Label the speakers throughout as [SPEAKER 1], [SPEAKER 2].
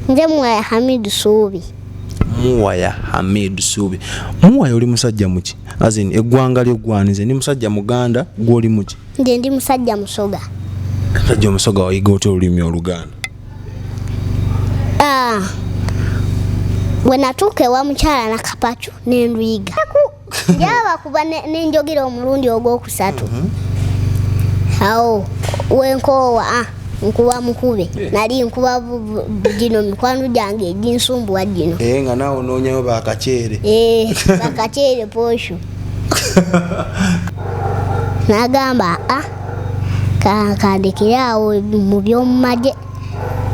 [SPEAKER 1] Nze Muwaya Hamidu Suubi.
[SPEAKER 2] Muwaya Hamidu Suubi. Muwaya oli musajja muki? As in eggwanga lyo gwani? Nze ndi musajja Muganda, gwe oli muki?
[SPEAKER 1] Nze ndi musajja Musoga.
[SPEAKER 2] Musajja Omusoga wayiga otya olulimi Oluganda?
[SPEAKER 1] Ah, bwe natuuka ewa mukyala Nakapacu ne nduyiga. Njaba kuba ne njogera omulundi ogwokusatu. Awo wenkoowa nkuba mukube. Nali nkuba gino mikwano gyange eginsumbuwa gino.
[SPEAKER 2] Nga naawe onoonyayo bakaceere.
[SPEAKER 1] Bakaceere posho. N'agamba, kandekere awo mu by'omu magye.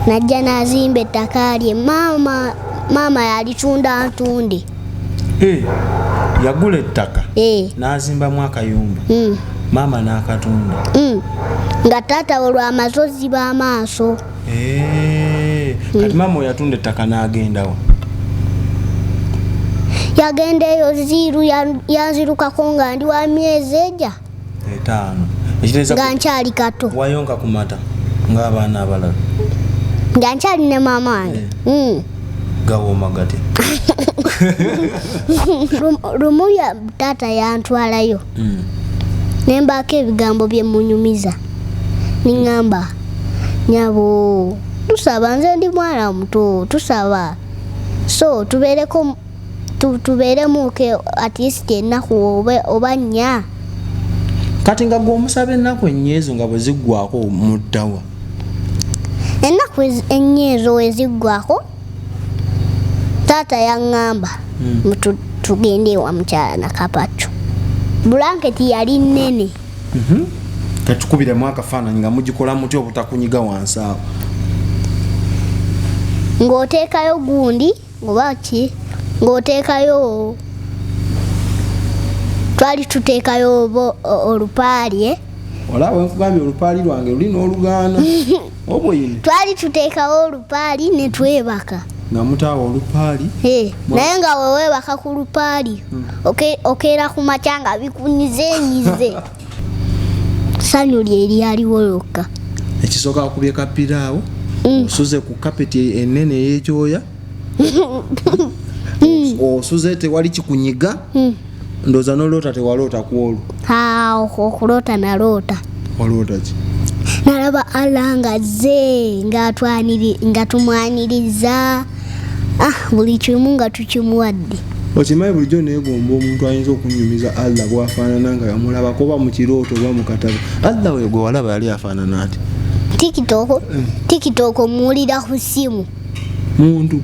[SPEAKER 1] Najja n'azimba ettaka lye. Maama yalitunda ntunde.
[SPEAKER 2] Yagula ettaka. N'azimbamu akayumba. Maama n'akatunda.
[SPEAKER 1] Nga taata we lw'amaze ozziba amaaso.
[SPEAKER 2] Kati maama oyo yatunda ettaka n'agendawo.
[SPEAKER 1] Yagenda eyo ziiru, yanzirukako nga ndi wa myezi eja
[SPEAKER 2] 5. Ekitegeeza
[SPEAKER 1] nga nkyali kato.
[SPEAKER 2] Wayonka ku mata ng'abaana abalala.
[SPEAKER 1] Nga nkyali ne maama wange.
[SPEAKER 2] Gawooma gatya?
[SPEAKER 1] Lumu taata yantwalayo. Ne mbaako ebigambo bye munyumiza. Niŋŋamba, nyabo, tusaba, nze ndi mwana muto, tusaba. So tubeeremuko at least ennaku oba 4.
[SPEAKER 2] Kati nga gwe omusaba ennaku 4 ezo nga bwe ziggwako muddawa?
[SPEAKER 1] Ennaku 4 ezo we ziggwako, taata yaŋŋamba tugende ewa mukyala Nakapacu. Bulanketi yali nnene.
[SPEAKER 2] Katukubiremu akafaananyi nga mugikola mutya obutakunyiga wansi awo.
[SPEAKER 1] Ng'oteekayo gundi oba ki? Ng'oteekayo, twali tuteekayo olupaali, eh?
[SPEAKER 2] Olaba bwe nkugambye olupaali lwange luli n'olugaana. Obuyini.
[SPEAKER 1] Twali tuteekawo olupaali ne twebaka.
[SPEAKER 2] Nga mutaawa olupaali?
[SPEAKER 1] Naye nga we weebaka ku lupaali, okeera ku makya nga bikunyizenyize. Ssanyu lye lyaliwo lyokka.
[SPEAKER 2] Ekisooka akubye kapiraawo, osuze ku kapeti ennene ey'ekyoya. Osuze tewali kikunyiga. Ndowooza n'oloota tewaloota ku olwo.
[SPEAKER 1] Okuloota naloota.
[SPEAKER 2] Waloota ki?
[SPEAKER 1] Nalaba Allah nga azze, nga tumwaniriza. Buli kimu nga tukimuwadde.
[SPEAKER 2] Okimanyi bulijjo neegomba omuntu ayinza okunyumiza Allah bw'afaanana nga yamulabako oba mu kirooto oba mu katabo. Allah oyo gwe walaba yali afaanana ati?
[SPEAKER 1] TikTok muwulira ku ssimu.
[SPEAKER 2] Muntu?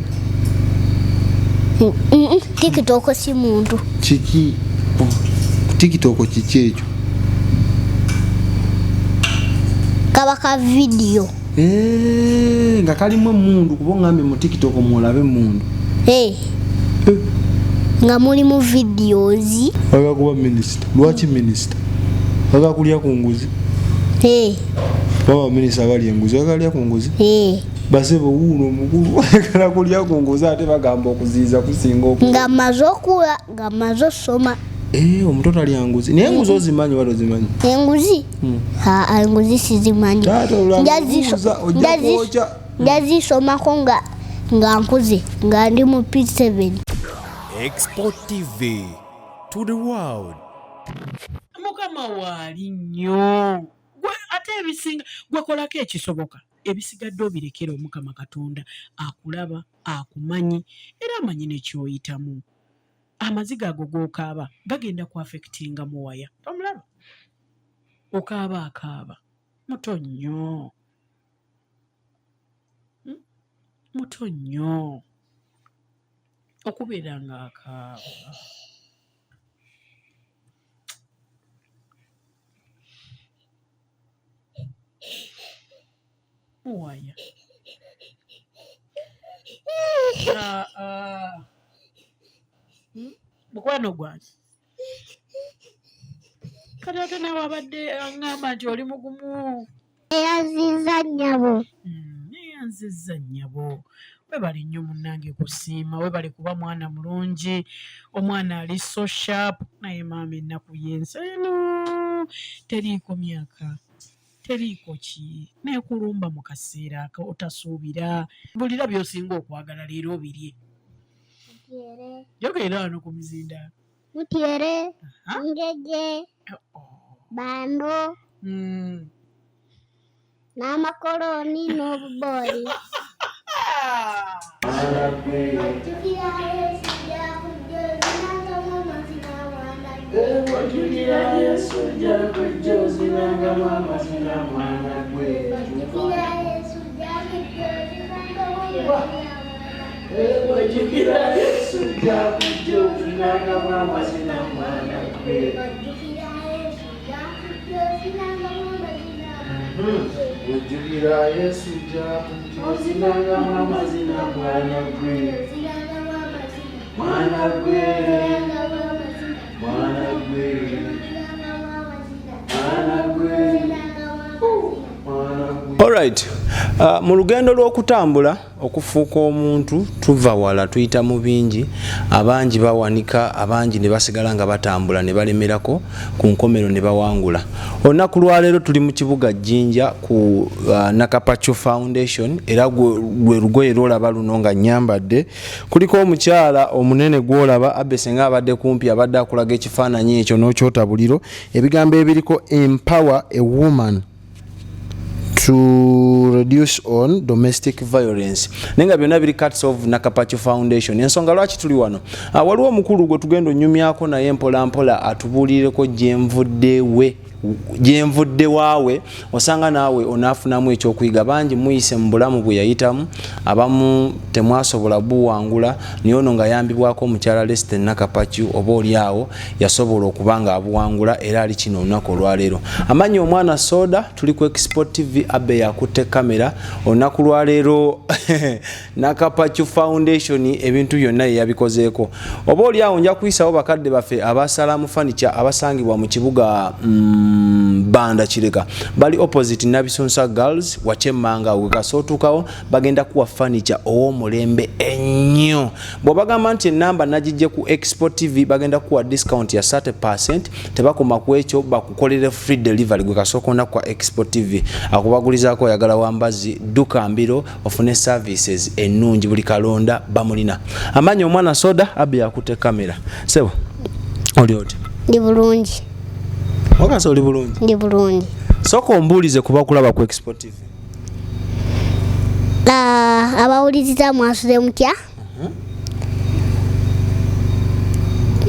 [SPEAKER 1] TikTok si muntu.
[SPEAKER 2] Kiki? TikTok kiki ekyo?
[SPEAKER 1] Kaba ka vidiyo.
[SPEAKER 2] Nga kalimu emmundu, kuba oŋŋambye mu TikTok mwolabe emmundu.
[SPEAKER 1] Nga mulimu videos.
[SPEAKER 2] Oyagala kuba minisita. Lwaki minisita? Oyagala kulya ku nguzi? Baba minisita balya enguzi, oyagala kulya ku nguzi? Basebo wuuno omukulu ayagala kulya ku nguzi ate bagamba okuziyiza kusinga okuwa.
[SPEAKER 1] Nga mmaze okula, nga mmaze osoma.
[SPEAKER 2] Omuto talya nguzi. Naye enguzi ozimanyi oba tozimanyi?
[SPEAKER 1] Enguzi? Enguzi sizimanyi.
[SPEAKER 2] Taata olulala okubuuza, ojja kwokya.
[SPEAKER 1] Njazisomako nga nkuze, nga ndi mu P7.
[SPEAKER 3] Export TV to the world.
[SPEAKER 4] Mukama waali nnyo. Gwe ate ebisinga gwe kolako ekisoboka. Ebisigadde obirekere Omukama Katonda akulaba, akumanyi era amanyi ne ky'oyitamu. Amaziga ago g'okaaba gagenda ku affectinga Muwaya. Tomulaba? Okaaba akaaba. Muto nnyo. Muto nnyo. Okubeera ng'akaaba. Muwaya. Mukwano gwange. Kati ate naawe abadde aŋŋamba nti oli mugumu.
[SPEAKER 1] Neeyanzizza nnyabo.
[SPEAKER 4] Neeyanzizza nnyabo. Webale nnyo munnange kusiima, webale kuba mwana mulungi, omwana ali so sharp, naye maama ennaku y'ensi eno teriiko myaka. Teriiko ki neekulumba mu kaseera ako otasuubira. Bulira by'osinga okwagala leero obirye. Yogera wano ku mizindaalo.
[SPEAKER 1] Mutyere, ngege, bando, n'amakolooni n'obubooli.
[SPEAKER 5] Ojjukira Yesu ojja kujja ozinangamu amazina mwana gwe. Ojjukira Yesu ojja kujja ozinangamu amazina mwana gwe. Ojjukira Yesu ojja kujja ozinangamu amazina mwana gwe. Mwana gwe. Mwana gwe. Mwana gwe. Mwana gwe.
[SPEAKER 2] Alright. Mu lugendo lw'okutambula okufuuka omuntu tuva wala, tuyita mu bingi, abangi bawanika, abangi ne basigala nga batambula ne balemerako ku nkomero ne bawangula. Olunaku lwaleero tuli mu kibuga Jinja ku Nakapacho Foundation, era lwe lugoye lw'olaba luno nga nnyambadde. Kuliko omukyala omunene gw'olaba, Abe senga abadde kumpi abadde akulaga ekifaananyi ekyo n'okyota buliro, ebigambo ebiriko empower a woman to reduce on domestic violence, naye nga byonna biri cuts of Nakapacho Foundation. Ensonga lwaki tuli wano, waliwo omukulu gwe tugenda onyumyako naye mpola mpola atubuulireko gyenvudde waawe, osanga naawe onaafunamu ekyokuyiga. Bangi muyise mu bulamu bwe yayitamu, abamu temwasobola buwangula, naye ono ng'ayambibwako omukyala Lester Nakapachu oba oli awo yasobola okuba nga abuwangula, era ali kino olunaku olwaleero. Amanyi omwana soda, tuli ku Export TV, Abe yakutte kamera olunaku lwaleero. Nakapachu Foundation ebintu byonna ye yabikozeeko. Oba oli awo nja kuyisawo bakadde baffe abasalamu furniture abasangibwa mu kibuga Banda Kireka, bali opposite Nabisunsa Girls wakyemmanga awo kasootuukawo, bagenda kuwa furniture ow'omulembe ennyo. Bw'obagamba nti enamba nagijje ku Expo TV, bagenda kuwa discount ya 30%. Tebakoma ku ekyo, bakukolere free delivery. Gwe kasooka olunaku kwa Expo TV akubagulizaako, oyagala wambazi, dduka mbiro ofune services ennungi. Buli kalonda bamulina. Amanyi omwana soda, Abe yakutte kamera. Sebo, oli oti?
[SPEAKER 1] Ndi bulungi.
[SPEAKER 2] Wakasa oli bulungi?
[SPEAKER 1] Ndi bulungi.
[SPEAKER 2] Sooka ombuulize kuba kulaba ku Expo TV.
[SPEAKER 1] Abawuliriza mwasuze mutya?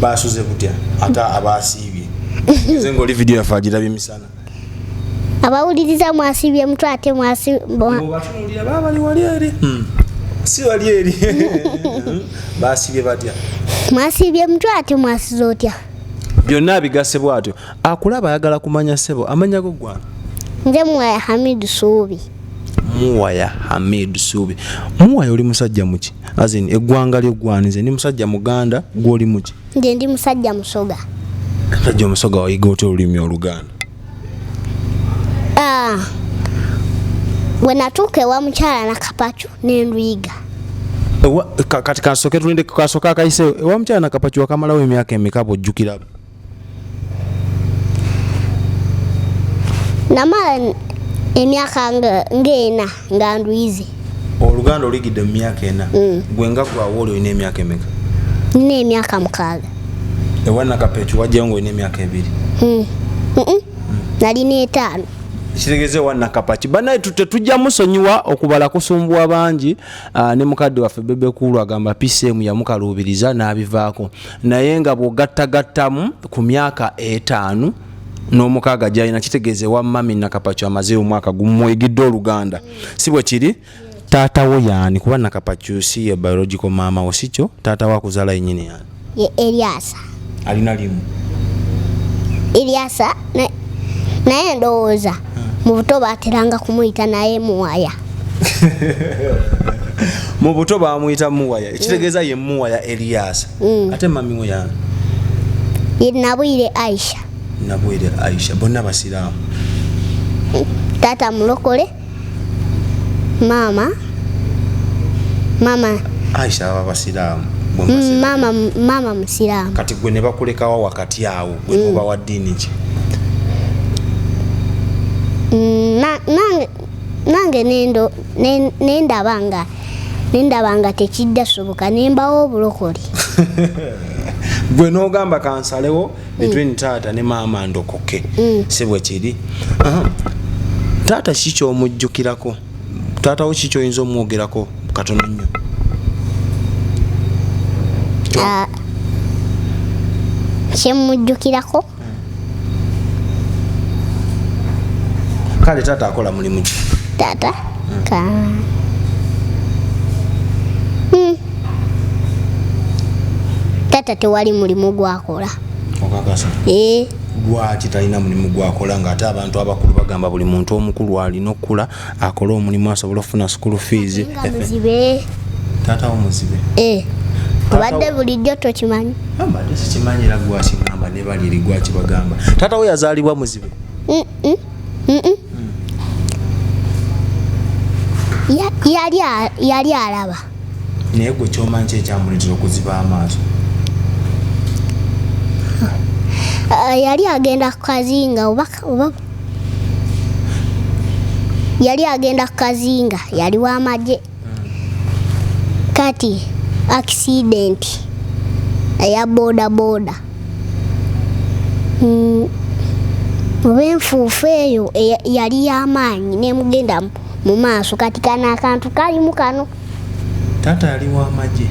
[SPEAKER 2] Basuze butya ate abasiibye? Nze ng'oli vidiyo yaffe agirabye misana.
[SPEAKER 1] Abawuliriza mwasiibye mutya ate
[SPEAKER 2] Bw'obatunuulira baba bali wali eri, si wali eri, basiibye batya?
[SPEAKER 1] Mwasiibye mutya ate mwasize otya?
[SPEAKER 2] Byonna bigase bw'atyo akulaba ayagala kumanya. Ssebo, amanya go gwana?
[SPEAKER 1] Nze Muwaya Hamidu Suubi.
[SPEAKER 2] Muwaya Hamid Suubi. Muwaya, oli musajja muki? As in eggwanga lyeggwana. Nze ndi musajja Muganda, gw'oli muki?
[SPEAKER 1] Nze ndi musajja Musoga.
[SPEAKER 2] Musajja Omusoga, wayiga otya olulimi Oluganda?
[SPEAKER 1] Bwe natuuka ewa mukyala Nakapacu nenduyiga.
[SPEAKER 2] Kati kasooke tulinde kasooke akayiseewo. Ewa mukyala Nakapacu wakamalawo emyaka emeka bw'ojjukira?
[SPEAKER 1] Namala emyaka ng'ena nga nduyize.
[SPEAKER 2] Oluganda oluyigidde mu myaka 4? Gwe nga gwawe oli olina emyaka emeka?
[SPEAKER 1] Nina emyaka 6.
[SPEAKER 2] Ewa Nakapacu wajjayo ng'olina emyaka 2?
[SPEAKER 1] Nalina 5.
[SPEAKER 2] Kitegeeza ewa Nakapacu bannaye tetujja musonyiwa okubala kusumbuwa bangi. Ne mukadde waffe Bebe Cool agamba PCM yamukaluubiriza n'abivaako, naye nga bw'ogattagattamu ku myaka 5 n'omukaaga gy'alina, kitegeeza ewa mami Nakapacu amazeeyo omwaka gumu mwegidde Oluganda, si bwe kiri? Taata wo yaani? Kuba Nakapacu si ye biological maama wo, si kyo? Taata wo akuzaala yennyini yaani?
[SPEAKER 1] Ye Eliasa.
[SPEAKER 2] Alina limu?
[SPEAKER 1] Eliasa naye ndowooza mu buto bateranga kumuyita naye Muwaya.
[SPEAKER 2] Mu buto bamuyita Muwaya, ekitegeeza ye Muwaya Eliasa. Ate mami we yaani?
[SPEAKER 1] Ye Nabwire Aisha.
[SPEAKER 2] Nabwire Aisha. Bonna basiraamu?
[SPEAKER 1] Taata mulokole, maama
[SPEAKER 2] Aisha aba basiraamu?
[SPEAKER 1] Maama musiraamu.
[SPEAKER 2] Kati gwe ne bakulekawa wakati awo, gwe noba wa ddiini ki?
[SPEAKER 1] Nange nendaba nga tekijja soboka, nembawo obulokole.
[SPEAKER 2] Gwe n'ogamba kansalewo between taata ne maama ndokoke. Si bwe kiri? Taata ki ky'omujjukirako? Taata wo ki ky'oyinza omwogerako katono nnyo?
[SPEAKER 1] Kyemujjukirako?
[SPEAKER 2] Kale taata akola mulimu ki?
[SPEAKER 1] Taata taata tewali mulimu gwakola.
[SPEAKER 2] Okakasa? Lwaki talina mulimu gwakola ng'ate abantu abakulu bagamba buli muntu omukulu alina okukula akole omulimu asobole okufuna school fees?
[SPEAKER 1] Muzibe.
[SPEAKER 2] Taata wo muzibe?
[SPEAKER 1] Obadde bulijjo tokimanyi?
[SPEAKER 2] Mbadde sikimanyi, era gwakingamba ne bali eri gwakibagamba. Taata wo yazaalibwa muzibe?
[SPEAKER 1] Yali alaba.
[SPEAKER 2] Naye gwe kyomanyi ki ekyamuleetera okuziba amaaso?
[SPEAKER 1] Yali agenda ku kazinga oba yali agenda ku kazinga, yali w'amagye. Kati accident eya boda boda. Oba enfuufu eyo yali y'amaanyi nemugenda mu maaso. Kati kano akantu kalimu kano.
[SPEAKER 2] Taata yali w'amagye?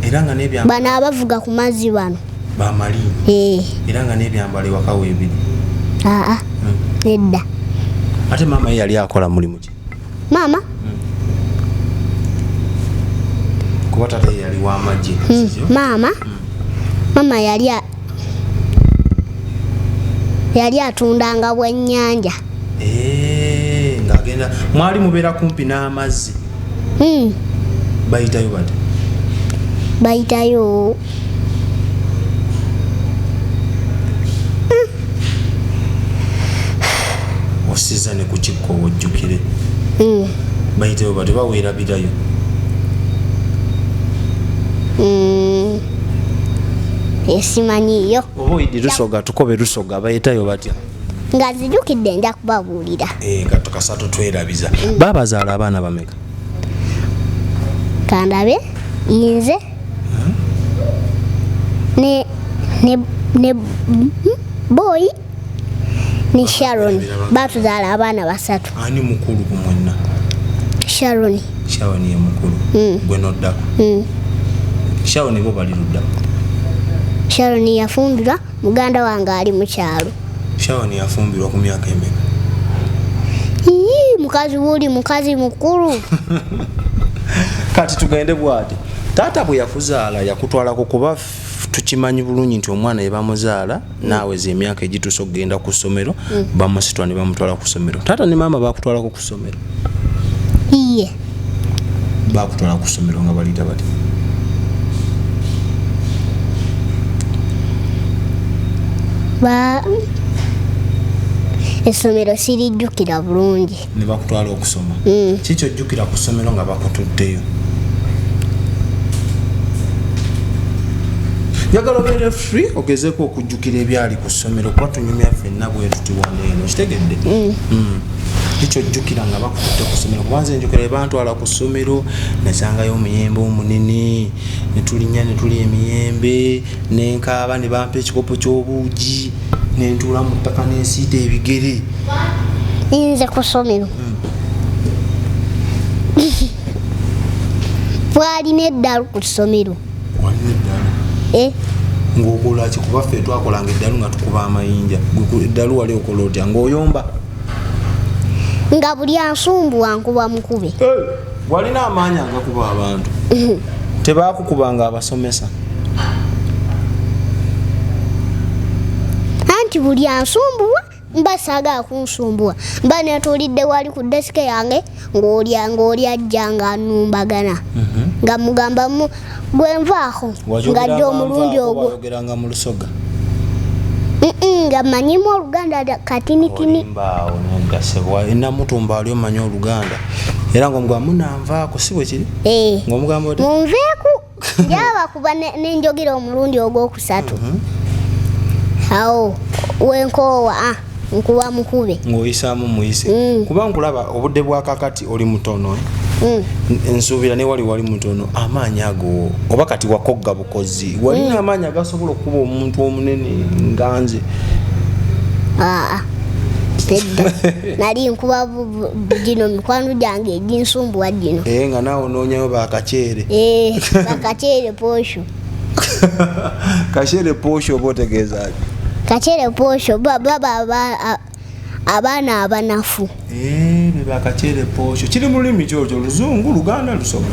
[SPEAKER 2] Era nga n'ebyambalo
[SPEAKER 1] bano abavuga ku mazzi bano
[SPEAKER 2] bamaliini? Era nga n'ebyambalo ewaka weebiri?
[SPEAKER 1] Aa, nedda.
[SPEAKER 2] Ate maama ye yali akola mulimu ki?
[SPEAKER 1] Maama?
[SPEAKER 2] Kuba taata ye yali w'amagye.
[SPEAKER 1] Maama? Maama yali atundanga bwennyanja.
[SPEAKER 2] Ng'agenda, mwali mubeera kumpi n'amazzi? Bayitayo bati?
[SPEAKER 1] Bayitayo
[SPEAKER 2] osiza ne ku kikko ojjukire. Bayitayo bati baweerabirayo?
[SPEAKER 1] Esimanyiyo.
[SPEAKER 2] Oba oyidi Lusoga, tukobe Lusoga, bayitayo batya?
[SPEAKER 1] Nga nzijukidde nja kubabuulira.
[SPEAKER 2] Katukasa totwerabiza. Baabazaala abaana bameka?
[SPEAKER 1] Kandabe nze ne boy ne Sharon batuzaala abaana basatu.
[SPEAKER 2] Ani mukulu ku mwenna?
[SPEAKER 1] Sharon.
[SPEAKER 2] Sharon ye mukulu. Gwe n'oddako? Sharon bo bali ludda?
[SPEAKER 1] Sharon yafumbirwa muganda wange ali mu kyalo.
[SPEAKER 2] Sharon yafumbirwa ku myaka emeka?
[SPEAKER 1] Mukazi wuli mukazi mukulu.
[SPEAKER 2] Kati tugende bw'ati. Taata bwe yakuzaala yakutwalako kuba tukimanyi bulungi nti omwana ye bamuzaala naaweza emyaka egituuse okugenda ku ssomero, bamusitwa ne bamutwala ku ssomero. Taata ne maama bakutwalako ku ssomero?
[SPEAKER 1] Iye.
[SPEAKER 2] Bakutwala ku ssomero nga baliyita bati?
[SPEAKER 1] Essomero sirijjukira bulungi.
[SPEAKER 2] Ne bakutwala okusoma? Ki ky'ojjukira ku ssomero nga bakutuddeyo? Njagala obeere free ogezeeko okujjukira ebyali ku ssomero kuba tunyumya ffenna bwe tuti wano eno, kitegedde? Ki ky'ojjukira nga bakututte ku ssomero? Kuba nze njukira bwe bantwala ku ssomero nasangayo omuyembe omunene, ne tulinnya ne tulya emiyembe, ne nkaaba ne bampa ekikopo ky'obuugi, ne ntuula mu ttaka ne nsiita ebigere.
[SPEAKER 1] Nze ku ssomero twalina eddalu ku ssomero.
[SPEAKER 2] Walina eddalu? Ng'okola ki? Kuba ffe twakolanga eddalu nga tukuba amayinja. Eddalu wali okola otya? Ng'oyomba?
[SPEAKER 1] Nga buli ansumbuwa nkuba mukube.
[SPEAKER 2] Walina amaanyi agakuba abantu? Tebaakukubanga abasomesa?
[SPEAKER 1] Anti buli ansumbuwa mba saagala kunsumbuwa, mba netuulidde wali ku desike yange ng'oli ajja nga annumbagana. Nga mugamba gwe nvaako, ng'ajja omulundi ogwo.
[SPEAKER 2] Wayogeranga mu Lusoga?
[SPEAKER 1] Nga mmanyimu Oluganda katinitini.
[SPEAKER 2] Olimbaawo nedda ssebo, Namutumba ali omanyi Oluganda. Era ng'omugamba munanvaako, si bwe kiri? Ng'omugamba oti?
[SPEAKER 1] Munveeku, njabakuba ne njogera omulundi ogwokusatu. Awo wenkoowa. Nkuba mukube.
[SPEAKER 2] Ng'oyisaamu muyise. Kuba nkulaba obudde bwa kakati oli mutono, eh? Nsuubira ne wali wali mutono, amaanyi ago oba kati wakogga bukozi, walina amaanyi agasobola okuba omuntu omunene nga nze?
[SPEAKER 1] Aa, nedda, nali nkuba gino mikwano gyange eginsumbuwa gino.
[SPEAKER 2] Eh, nga naawe onoonyayo bakakyere.
[SPEAKER 1] Eh, bakakyere posho.
[SPEAKER 2] Kakyere posho oba otegeeza ki?
[SPEAKER 1] Kakyere posho baba abaana abanafu.
[SPEAKER 2] Eh, be bakakyere posho. Kiri mu lulimi ki olwo? Luzungu, Luganda, Lusoga?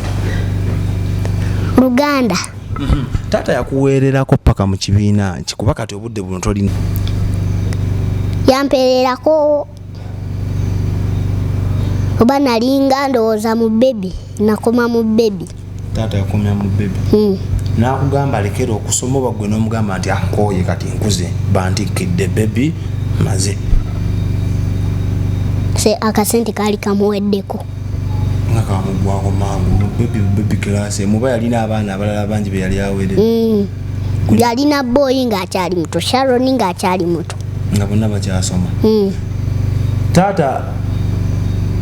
[SPEAKER 1] Luganda.
[SPEAKER 2] Taata yakuweererako paka mu kibiina ki? Kuba kati obudde buno tolina.
[SPEAKER 1] Yampeererako oba nalinga ndowooza mu baby, nakoma mu baby.
[SPEAKER 2] Taata yakomya mu baby? N'akugamba alekera okusoma, oba gwe n'omugamba nti ankooye, kati nkuze, bantikkidde baby, maze?
[SPEAKER 1] Se akasente kaali kamuweddeko.
[SPEAKER 2] Nga kamugwako mangu mu baby, mu baby class, muba yalina abaana abalala bangi be yali awerera?
[SPEAKER 1] Yalina boyi ng'akyali muto, Sharon ng'akyali muto.
[SPEAKER 2] Nga bonna bakyasoma? Taata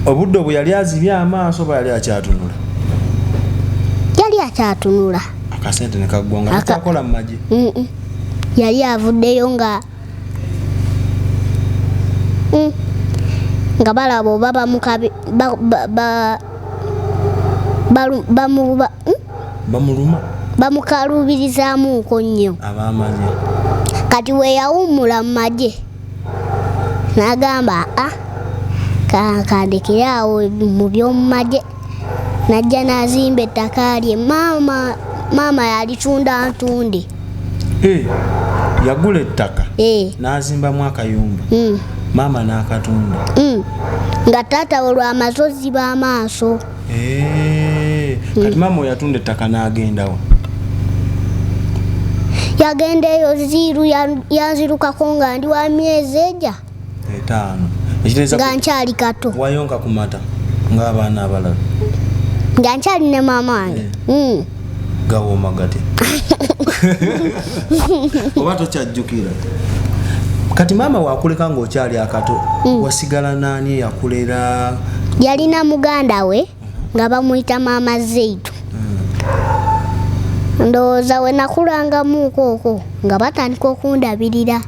[SPEAKER 2] obudde obwo yali azibye amaaso oba yali akyatunula?
[SPEAKER 1] Yali akyatunula.
[SPEAKER 2] Akasente ne kaggwa nga takyakola mu magye?
[SPEAKER 1] Mm-mm. Yali avuddeyo nga nga balaba oba bamukabi bamuba?
[SPEAKER 2] Bamuluma?
[SPEAKER 1] Bamukaluubirizaamuuko nnyo.
[SPEAKER 2] Ab'amagye.
[SPEAKER 1] Kati we yawummula mu magye n'agamba, a kandekere awo mu by'omu magye, n'ajja n'azimba ettaka lye. Maama, maama yalitunda ntunde.
[SPEAKER 2] Eh, yagula ettaka? N'azimbamu akayumba? Maama n'akatunda?
[SPEAKER 1] Nga taata we lwamaze oziba amaaso.
[SPEAKER 2] Eh, kati maama oyo yatunda ettaka n'agendawo?
[SPEAKER 1] Yagenda eyo ziiru, yanzirukako nga ndi wa myezi eja
[SPEAKER 2] 5, ekitegeeza
[SPEAKER 1] nga nkyali kato.
[SPEAKER 2] Wayonka ku mata ng'abaana abalala?
[SPEAKER 1] Nga nkyali ne maama wange.
[SPEAKER 2] Gawooma gatya, oba tokyajjukira? Kati maama wakuleka ng'okyali akato, wasigala naani eyakulera?
[SPEAKER 1] Yalina muganda we nga bamuyita maama Zeitu. Ndowooza we nakulangamuuko okwo nga batandika okundabirira.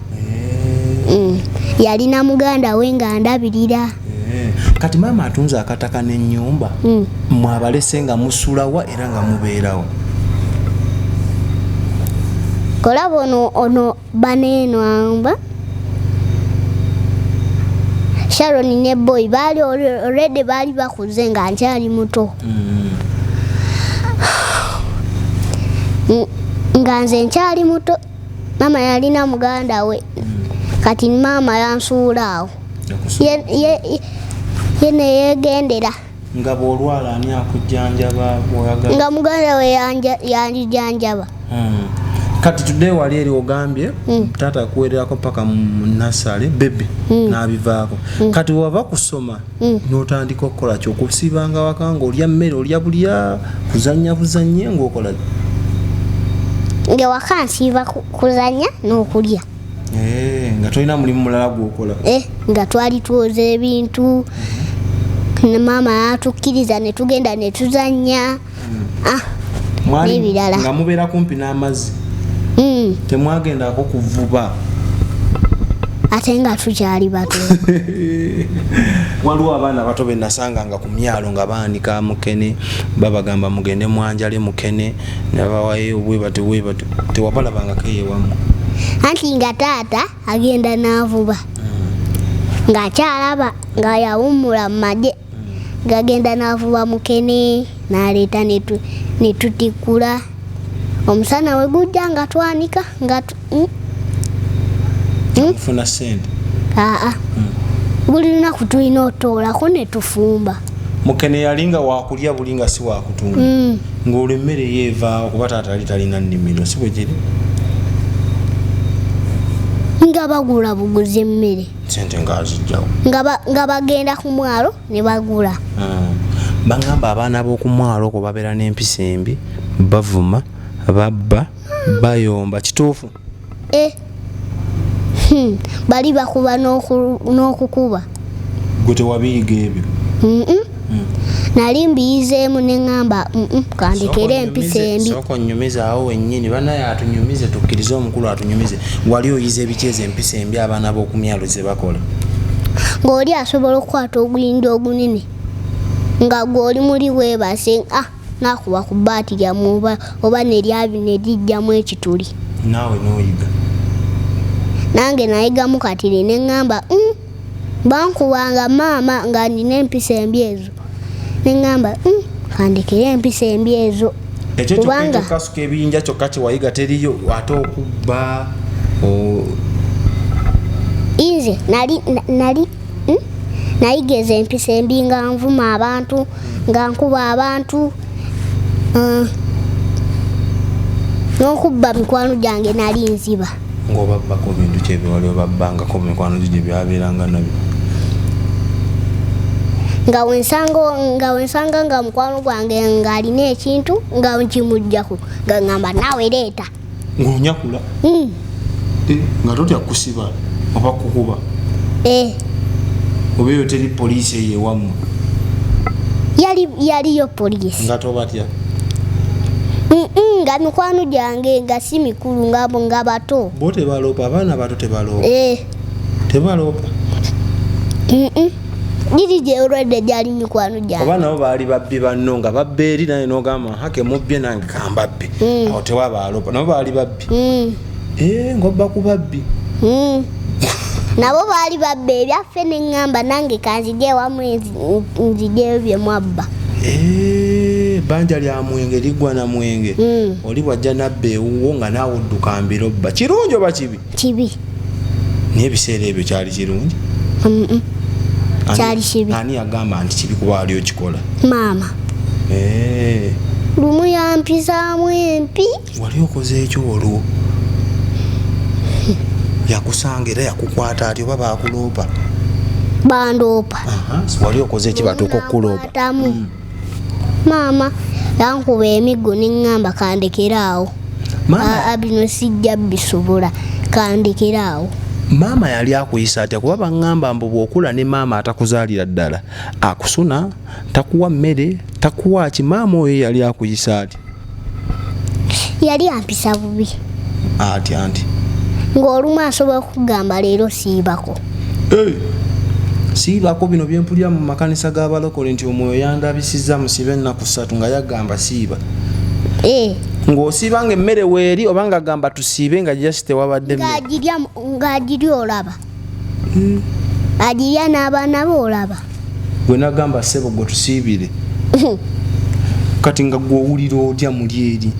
[SPEAKER 1] Yalina muganda we nga ndabirira.
[SPEAKER 2] Eh, kati maama atunze akataka n'ennyumba, mwabalese nga musulawa era nga mubeerawo?
[SPEAKER 1] Kolaba ono ono baneeno amba Sharon ne Boy baali already baali bakuze nga nkyali muto. Nga nze nkyali muto, maama yalina muganda we. Kati maama yansuula awo. Ye neyegendera.
[SPEAKER 2] Nga bw'olwala ani akujjanjaba, bw'oyagala?
[SPEAKER 1] Nga muganda we yanjijanjaba.
[SPEAKER 2] Kati tudde wali eri, ogambye taata akuweererako paka mu nursery baby, n'abivaako. Kati wava kusoma n'otandika okukola ki? Okusiibanga waka ng'olya mmere, olya bulya, kuzannya buzannye, ng'okola ki?
[SPEAKER 1] Nga waka nsiiba kuzannya n'okulya.
[SPEAKER 2] Eh, nga tolina mulimu mulala gw'okola?
[SPEAKER 1] Eh, nga twali twoza ebintu ne maama yatukkiriza ne tugenda ne tuzannya. Ah, n'ebirala.
[SPEAKER 2] Nga mubeera kumpi n'amazzi? Temwagendako kuvuba?
[SPEAKER 1] Ate nga tukyali bato.
[SPEAKER 2] Waliwo abaana bato be nasanganga ku myalo nga baanika mukene, babagamba mugende mwanjale mukene, ne babawayo bwe batyo bwe batyo. Tewabalabangako eyo ewammwe?
[SPEAKER 1] Anti nga taata agenda n'avuba ng'akyalaba, nga yawummula mu magye, gagenda n'avuba mukene n'aleeta ne tutikkula. Omusana we gujja nga twanika nga
[SPEAKER 2] Mufuna ssente?
[SPEAKER 1] Aa, buli lunaku tulina otoolako ne tufumba.
[SPEAKER 2] Mukene yali nga wakulya buli, nga si wakutunda? Ng'olwo emmere yeevaawo, kuba taata yali talina nnimiro, si bwe kiri?
[SPEAKER 1] Nga bagula buguzi emmere.
[SPEAKER 2] Sente ng'azijjawo?
[SPEAKER 1] Nga bagenda ku mwalo ne bagula.
[SPEAKER 2] Bagamba abaana b'oku mwalo okwo babeera n'empisa embi, bavuma, babba, bayomba, kituufu?
[SPEAKER 1] Eh. Bali bakuba n'okukuba.
[SPEAKER 2] Gwe tewabiyiga ebyo?
[SPEAKER 1] Nali mbiyizeemu ne ŋŋamba kandekere empisa embi.
[SPEAKER 2] Sooka onnyumize awo wennyini, banaye atunyumize, tukkirize omukulu atunyumize. Wali oyize ebiki ezo empisa embi abaana b'oku myalo ze bakola?
[SPEAKER 1] Ng'oli asobola okukwata oguyinja ogunene nga gwe oli muli weebase, n'akuba ku bbaati lyammwe oba ne lijjamu ekituli.
[SPEAKER 2] Naawe n'oyiga?
[SPEAKER 1] Nange nayigamu katiri ne ŋŋamba bankubanga maama nga nina empisa embi ezo. Ne ŋŋamba kandekere empisa embi ezo.
[SPEAKER 2] Ekyo kyokka ekyokasuka ebiyinja kyokka kye wayiga teriyo ate okubba?
[SPEAKER 1] Nze nali nayigeza empisa embi nga nvuma abantu, nga nkuba abantu, n'okubba mikwano gyange nali nziba.
[SPEAKER 2] Ng'obabbako bintu ki ebyo wali obabbangako mikwano gyo gye byabeeranga nabyo?
[SPEAKER 1] Nga wensanga nga mukwano gwange ng'alina ekintu nga nkimuggyako, nga ŋŋamba naawe leeta.
[SPEAKER 2] Ng'onyakula? Nga totya kusiba oba kukuba? Oba eyo teri poliisi eyo ewammwe?
[SPEAKER 1] Yaliyo poliisi.
[SPEAKER 2] Nga tobatya?
[SPEAKER 1] Nga mikwano gyange nga si mikulu, nga bato.
[SPEAKER 2] Bo tebaloopa? Abaana bato tebaloopa? Tebaloopa?
[SPEAKER 1] Giri gye olwedde gyali mikwano gyange.
[SPEAKER 2] Oba nabo baali babbi banno nga babba eri naye n'ogamba hake mubbye nange kambabbe. Awo tewaba aloopa, nabo baali babbi. Ng'obba ku babbi.
[SPEAKER 1] Nabo baali babba ebyaffe ne ŋŋamba nange kanzigye ewamu nzigyeyo bye mwabba.
[SPEAKER 2] Ebbanja lya mwenge liggwa na mwenge. Oli bw'ajja n'abba ewuwo nga naawe odduka mbiro bba. Kirungi oba kibi?
[SPEAKER 1] Kibi.
[SPEAKER 2] Naye ebiseera ebyo kyali kirungi?
[SPEAKER 1] Kyali kibi.
[SPEAKER 2] Ani yagamba nti kibi kuba wali okikola?
[SPEAKER 1] Maama. Lumu yampisaamu empi.
[SPEAKER 2] Wali okoze ekyo olwo? Yakusanga era yakukwata atya oba baakuloopa?
[SPEAKER 1] Bandoopa.
[SPEAKER 2] Wali okoze eki batuuka okukuloopa?
[SPEAKER 1] Maama yankuba emiggo ne ŋŋamba kandekere awo. Bino sijja bisobola, kandekere awo.
[SPEAKER 2] Maama yali akuyisa atya? Kuba baŋŋamba mbu bw'okula ne maama atakuzaalira ddala akusuna, takuwa mmere, takuwa ki. Maama oyo yali akuyisa atya?
[SPEAKER 1] Yali ampisa bubi.
[SPEAKER 2] Atya anti?
[SPEAKER 1] Ng'olumu asobola okugamba leero siibako.
[SPEAKER 2] Siibako bino bye mpulira mu makanisa g'abalokole nti omwoyo yandabisizza musibe ennaku 3 nga yagamba siiba. Ng'osiiba ng'emmere weeri oba ng'agamba tusiibe nga just tewabadde mmere?
[SPEAKER 1] Ng'agirya olaba. Agirya n'abaana be olaba.
[SPEAKER 2] Gwe nagamba ssebo gwe tusiibire. Kati nga gwe owulira otya muli eri?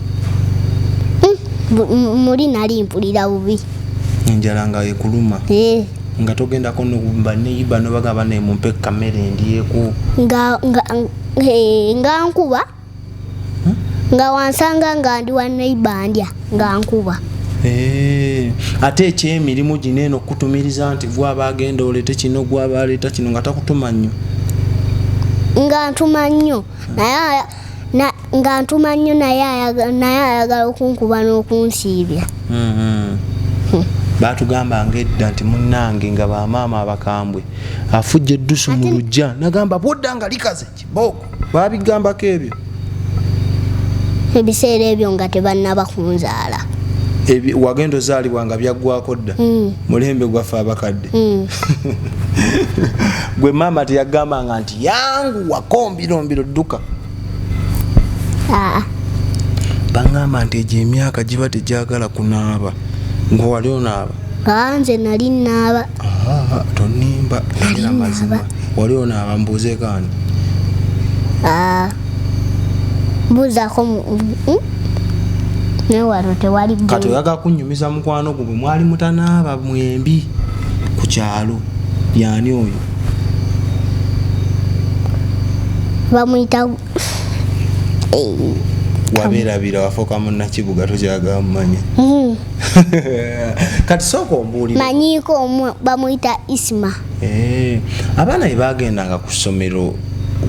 [SPEAKER 1] Muli nali mpulira bubi.
[SPEAKER 2] Enjala nga ekuluma. Nga togendako banneyiba nobagamba naye mumpe kamere ndyeko.
[SPEAKER 1] Nga nkuba. Nga wansanga nga ndi wa neighbor ndya nga nkuba.
[SPEAKER 2] Ate ekyemirimu gino eno okutumiriza nti gwaba agenda oleete kino, gwaba aleeta kino nga takutuma nnyo?
[SPEAKER 1] Nga ntuma nnyo. Naye nga ntuma nnyo naye ayagala okunkuba n'okunsiibya.
[SPEAKER 2] Baatugambanga edda nti munnange nga bamaama abakambwe afujja eddusu mu luggya nagamba bw'odda nga likaze kibooko. Baabigambako ebyo?
[SPEAKER 1] Ebiseera ebyo nga tebannaba kunzaala.
[SPEAKER 2] Wagenda ozaalibwa nga byaggwako dda? Mulembe gwaffe abakadde. Gwe maama teyagambanga nti yangu wako mbiro mbiro dduka? Baŋŋamba nti egyo emyaka giba tegyagala kunaaba. Gwe wali onaaba?
[SPEAKER 1] Nze nali nnaaba.
[SPEAKER 2] Tonimba, yogera mazima. Wali onaaba? Mbuuzeeko ani?
[SPEAKER 1] Mbuuzaako naye wano tewali.
[SPEAKER 2] Kati oyagala kunnyumiza mukwano gwo bwe mwali mutanaaba mwembi ku kyalo, y'ani oyo?
[SPEAKER 1] Bamuyita
[SPEAKER 2] Wabeerabira, wafuuka munnakibuga tokyagala mumanya. Kati sooka ombuulire.
[SPEAKER 1] Manyiiko omwe bamuyita Isma.
[SPEAKER 2] Abaana bwe baagendanga ku ssomero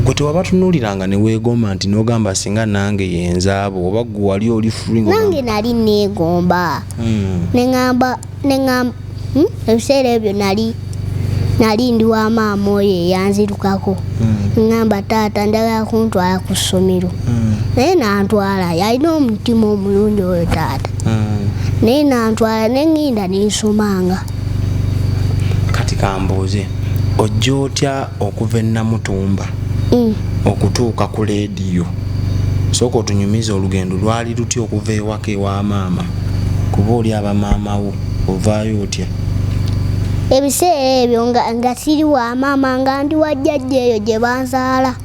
[SPEAKER 2] gwe tewabatunuuliranga ne weegomba nti n'ogamba singa nange yenzaabo oba gwe wali oli free?
[SPEAKER 1] Nange nali neegomba. Ne ŋŋamba Ebiseera ebyo nali ndi wa maama oyo eyanzirukako. Ŋŋamba taata njagala kuntwala ku ssomero. Naye nantwala, yalina omutima omulungi oyo taata. Naye nantwala ne ŋŋenda ne nsomanga.
[SPEAKER 6] Kati kambuuze, ojja otya okuva e Namutumba okutuuka ku leediyo? Sooka otunyumize olugendo lwali lutya okuva ewaka ewa maama, kuba oli aba maama wo, ovaayo otya?
[SPEAKER 1] Ebiseera ebyo nga siri wa maama, nga ndi wa jjajja eyo gye banzaala.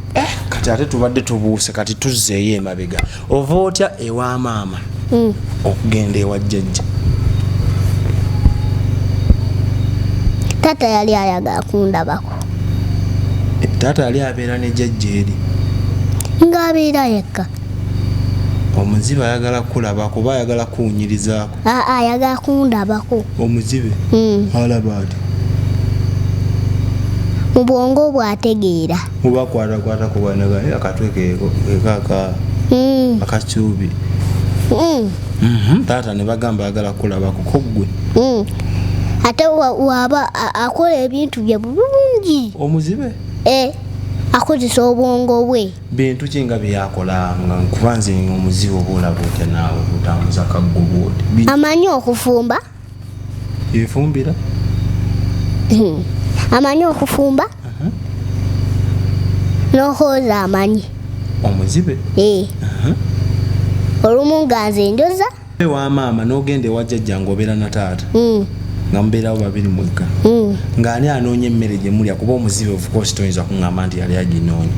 [SPEAKER 6] Kati ate tubadde tubuuse, kati tuzzeeyo emabega. Ova otya ewa maama okugenda ewa jjajja?
[SPEAKER 1] Taata yali ayagala kundabako.
[SPEAKER 6] Taata yali abeera ne jjajja eri?
[SPEAKER 1] Ng'abeera yekka.
[SPEAKER 6] Omuzibe ayagala kukulabako oba ayagala kuwunyirizaako?
[SPEAKER 1] Aa, ayagala kundabako.
[SPEAKER 2] Omuzibe alaba ati?
[SPEAKER 1] Mu bwongo bw'ategeera.
[SPEAKER 2] Mubakwatakwatako bwanaga akatwe keeko akacuubi.
[SPEAKER 6] Taata ne bagamba ayagala kukulabako ko ggwe.
[SPEAKER 1] Ate waba akola ebintu bye bulungi.
[SPEAKER 6] Omuzibe?
[SPEAKER 1] Akozesa obwongo bwe.
[SPEAKER 6] Bintu ki nga bye yakolanga? Kuba nze omuzibe oba olaba otya naawe otambuza kaggo bw'oti?
[SPEAKER 1] Amanyi okufumba.
[SPEAKER 6] Yefumbira?
[SPEAKER 1] Amanyi okufumba. N'okwoza amanyi.
[SPEAKER 6] Omuzibe?
[SPEAKER 1] Olumu nga nze njoza.
[SPEAKER 6] Ewa maama n'ogenda ewa jjajja ng'obeera na taata. Nga mubeerawo babiri mwekka. Ng'ani anoonya emmere gye mulya? Kuba omuzibe of course toyinza kuŋŋamba nti yali aginoonya.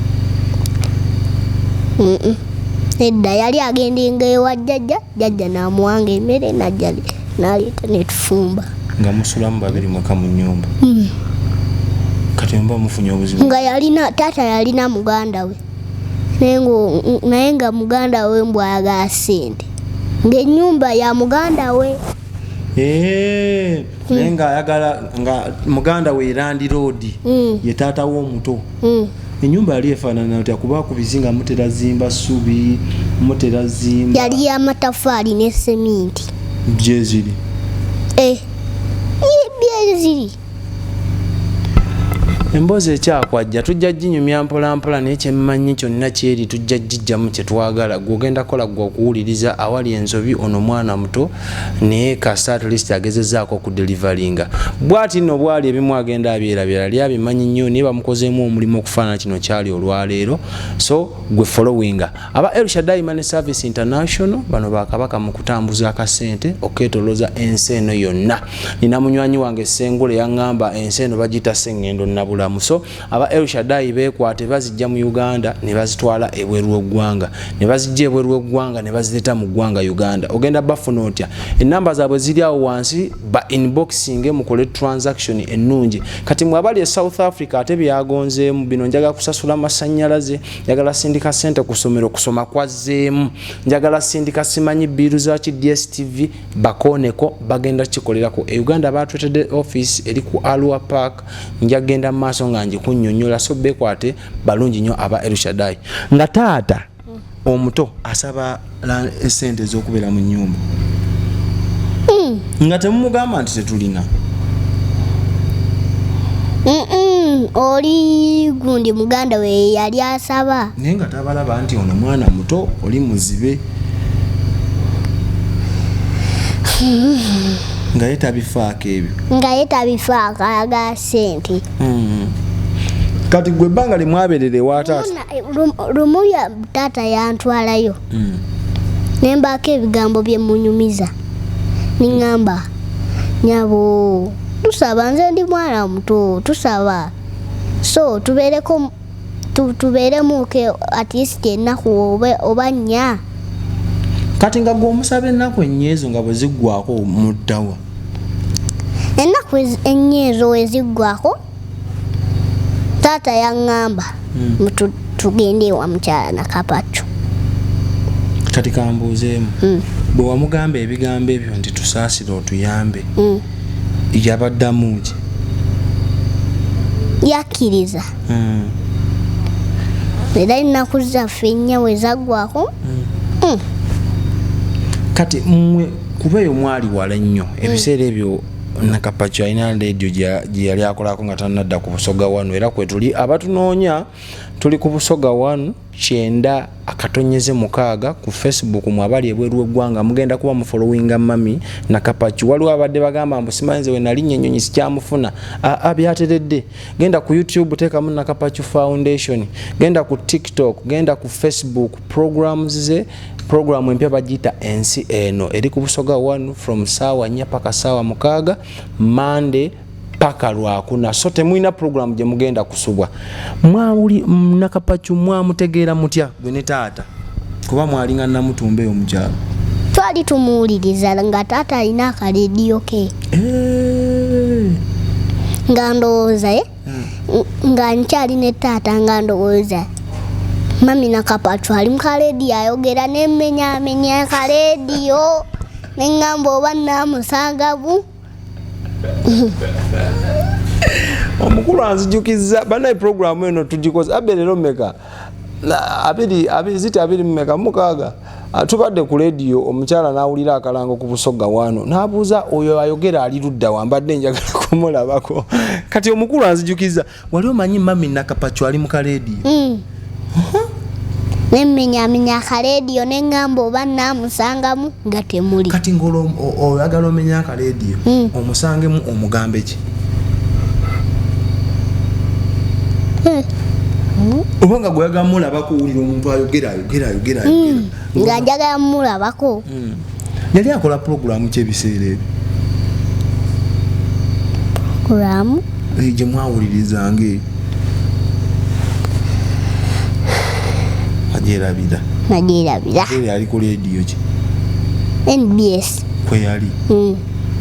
[SPEAKER 1] Nedda, yali agendenga ewa jjajja, jjajja n'amuwanga emmere n'ajja n'aleeta ne tufumba.
[SPEAKER 6] Nga musulamu babiri mwekka mu nnyumba. Kati muba mufunye obuzibu?
[SPEAKER 1] Nga yalina, taata yalina muganda we. Naye nga muganda we mbu ayagala ssente. Ng'ennyumba ya muganda we.
[SPEAKER 6] Naye ng'ayagala nga muganda we landiroodi ye taata we omuto. Ennyumba yali efaanana otya? Kuba ku bizinga mutera zimba ssubi, mutera zimba.
[SPEAKER 1] Yali y'amataffaali ne seminti.
[SPEAKER 2] Gyeziri?
[SPEAKER 1] Byeziri.
[SPEAKER 6] Emboozi ekyakwajja tujja ginyumya mpola mpola, naye kyemmanyi kyonna kyeri tujja gijjamu kye twagala. Gwe ogenda kukola gwe okuwuliriza awali ensobi. Ono mwana muto naye kasa at least agezezzaako okudelivaringa. Bw'ati nno bwali ebimu agenda abyerabira, yali abimanyi nnyo naye bamukozeemu omulimu okufaanana kino kyali olwaleero. So gwe followinga aba El Shaddai Money Service International, bano bakabaka mu kutambuza akasente okeetolooza ensi eno yonna. Nina munywanyi wange Sengule yaŋŋamba ensi eno bagiyita Sseŋŋendo Nabulamu. So aba El Shaddai beekwate, bazijja mu Uganda ne bazitwala ebweru w'eggwanga, ne bazijja ebweru w'eggwanga ne bazireeta mu ggwanga Uganda. Ogenda bafuna otya? Ennamba zaabwe ziri awo wansi, ba inboxing mukole transaction ennungi. Kati mwe abali e South Africa ate byagonzeemu bino, njagala kusasula masannyalaze, njagala sindika ssente ku ssomero, kusoma kwazzeemu, njagala sindika simanyi bill za ki DSTV, bakooneko bagenda kikolerako. E Uganda batwetedde office eri ku Alua Park, njagenda mu maaso nga ngikunnyonnyola. So beekwate balungi nnyo aba El Shaddai. Nga taata omuto asaba essente ez'okubeera mu nnyumba, nga temumugamba nti tetulina?
[SPEAKER 1] Oli gundi muganda we yali asaba.
[SPEAKER 6] Naye nga tabalaba nti ono mwana muto, oli muzibe, nga ye tabifaako ebyo?
[SPEAKER 1] Nga ye tabifaako, ayagala ssente.
[SPEAKER 6] Kati gwe ebbanga limwabeerera ewa taata?
[SPEAKER 1] Lumu taata yantwalayo ne mbaako ebigambo bye munyumiza, niŋŋamba, nyabo tusaba, nze ndi mwana muto, tusaba so tubeereko tubeeremuko at least ennaku oba 4.
[SPEAKER 6] Kati nga gwe omusaba ennaku 4 ezo, nga bwe ziggwako muddawa?
[SPEAKER 1] Ennaku 4 ezo we ziggwako, taata yaŋŋamba tugende ewa mukyala Nakapacu.
[SPEAKER 6] Kati kambuuzeemu, bwe wamugamba ebigambo ebyo nti tusaasire otuyambe, yabaddamu ki?
[SPEAKER 1] Yakkiriza. Era ennaku zaffe 4 we zaggwako.
[SPEAKER 6] Kati mmwe kuba eyo mwali wala nnyo ebiseera ebyo. Nakapacu alina leediyo gye yali akolako nga tannadda ku Busoga 1, era kwetuli abatunoonya tuli ku Busoga 1 90.6 ku Facebook. Mwe abali ebweru w'eggwanga mugenda kuba mufollowinga Mami Nakapacu. Waliwo abadde bagamba mbu simanyi nze we nalinnya ennyonyi sikyamufuna. Aa, byateredde. Genda ku YouTube, teekamu Nakapacu Foundation, genda ku TikTok, genda ku Facebook, programs ze, programu empya bagiyita Ensi Eno, eri ku Busoga 1 from saawa 4 paka saawa 6, Monday paka Lwakuna. So temulina programu gye mugenda kusubwa. Mwawuli Nakapacu mwamutegeera mutya gwe ne taata, kuba mwalinga Namutumba eyo mukyalo?
[SPEAKER 1] Twali tumuwuliriza nga taata alina akalediyo ke. Nga ndowooza nga nkyali ne taata, nga ndowooza Mami Nakapacu ali mu kalediyo ayogera, nemmenyaamenya kalediyo, neŋŋamba oba naamusangamu.
[SPEAKER 6] Omukulu anzijukizza banaye, programu eno tugikoze aberero meka? Abiri abiri ziti abiri mumeka mukaaga. Tubadde ku lediyo, omukyala n'awulira akalango ku Busoga wano, n'abuuza oyo ayogera ali ludda, wambadde njagala kumulabako. Kati omukulu anzijukiza, wali omanyi Mami Nakapacu ali mu kalediyo?
[SPEAKER 1] Nemmenyamenya akalediyo, neŋŋamba oba naamusangamu, nga temuli.
[SPEAKER 6] Kati ngaolwo oyagala omenya akalediyo omusangemu, omugambe ki? Oba nga gweyagala mulabako, owulira omuntu ayogera, ayogera, ayogera, ayogera.
[SPEAKER 1] Nga njagala mulabako.
[SPEAKER 6] Yali akola puroguramu ki ebiseera ebyo?
[SPEAKER 1] Programu?
[SPEAKER 6] Gye mwawulirizanga eyo, agyerabira?
[SPEAKER 1] Nagyerabira.
[SPEAKER 6] Era yali ku lediyo ki?
[SPEAKER 1] NBS.
[SPEAKER 6] Kwe yali?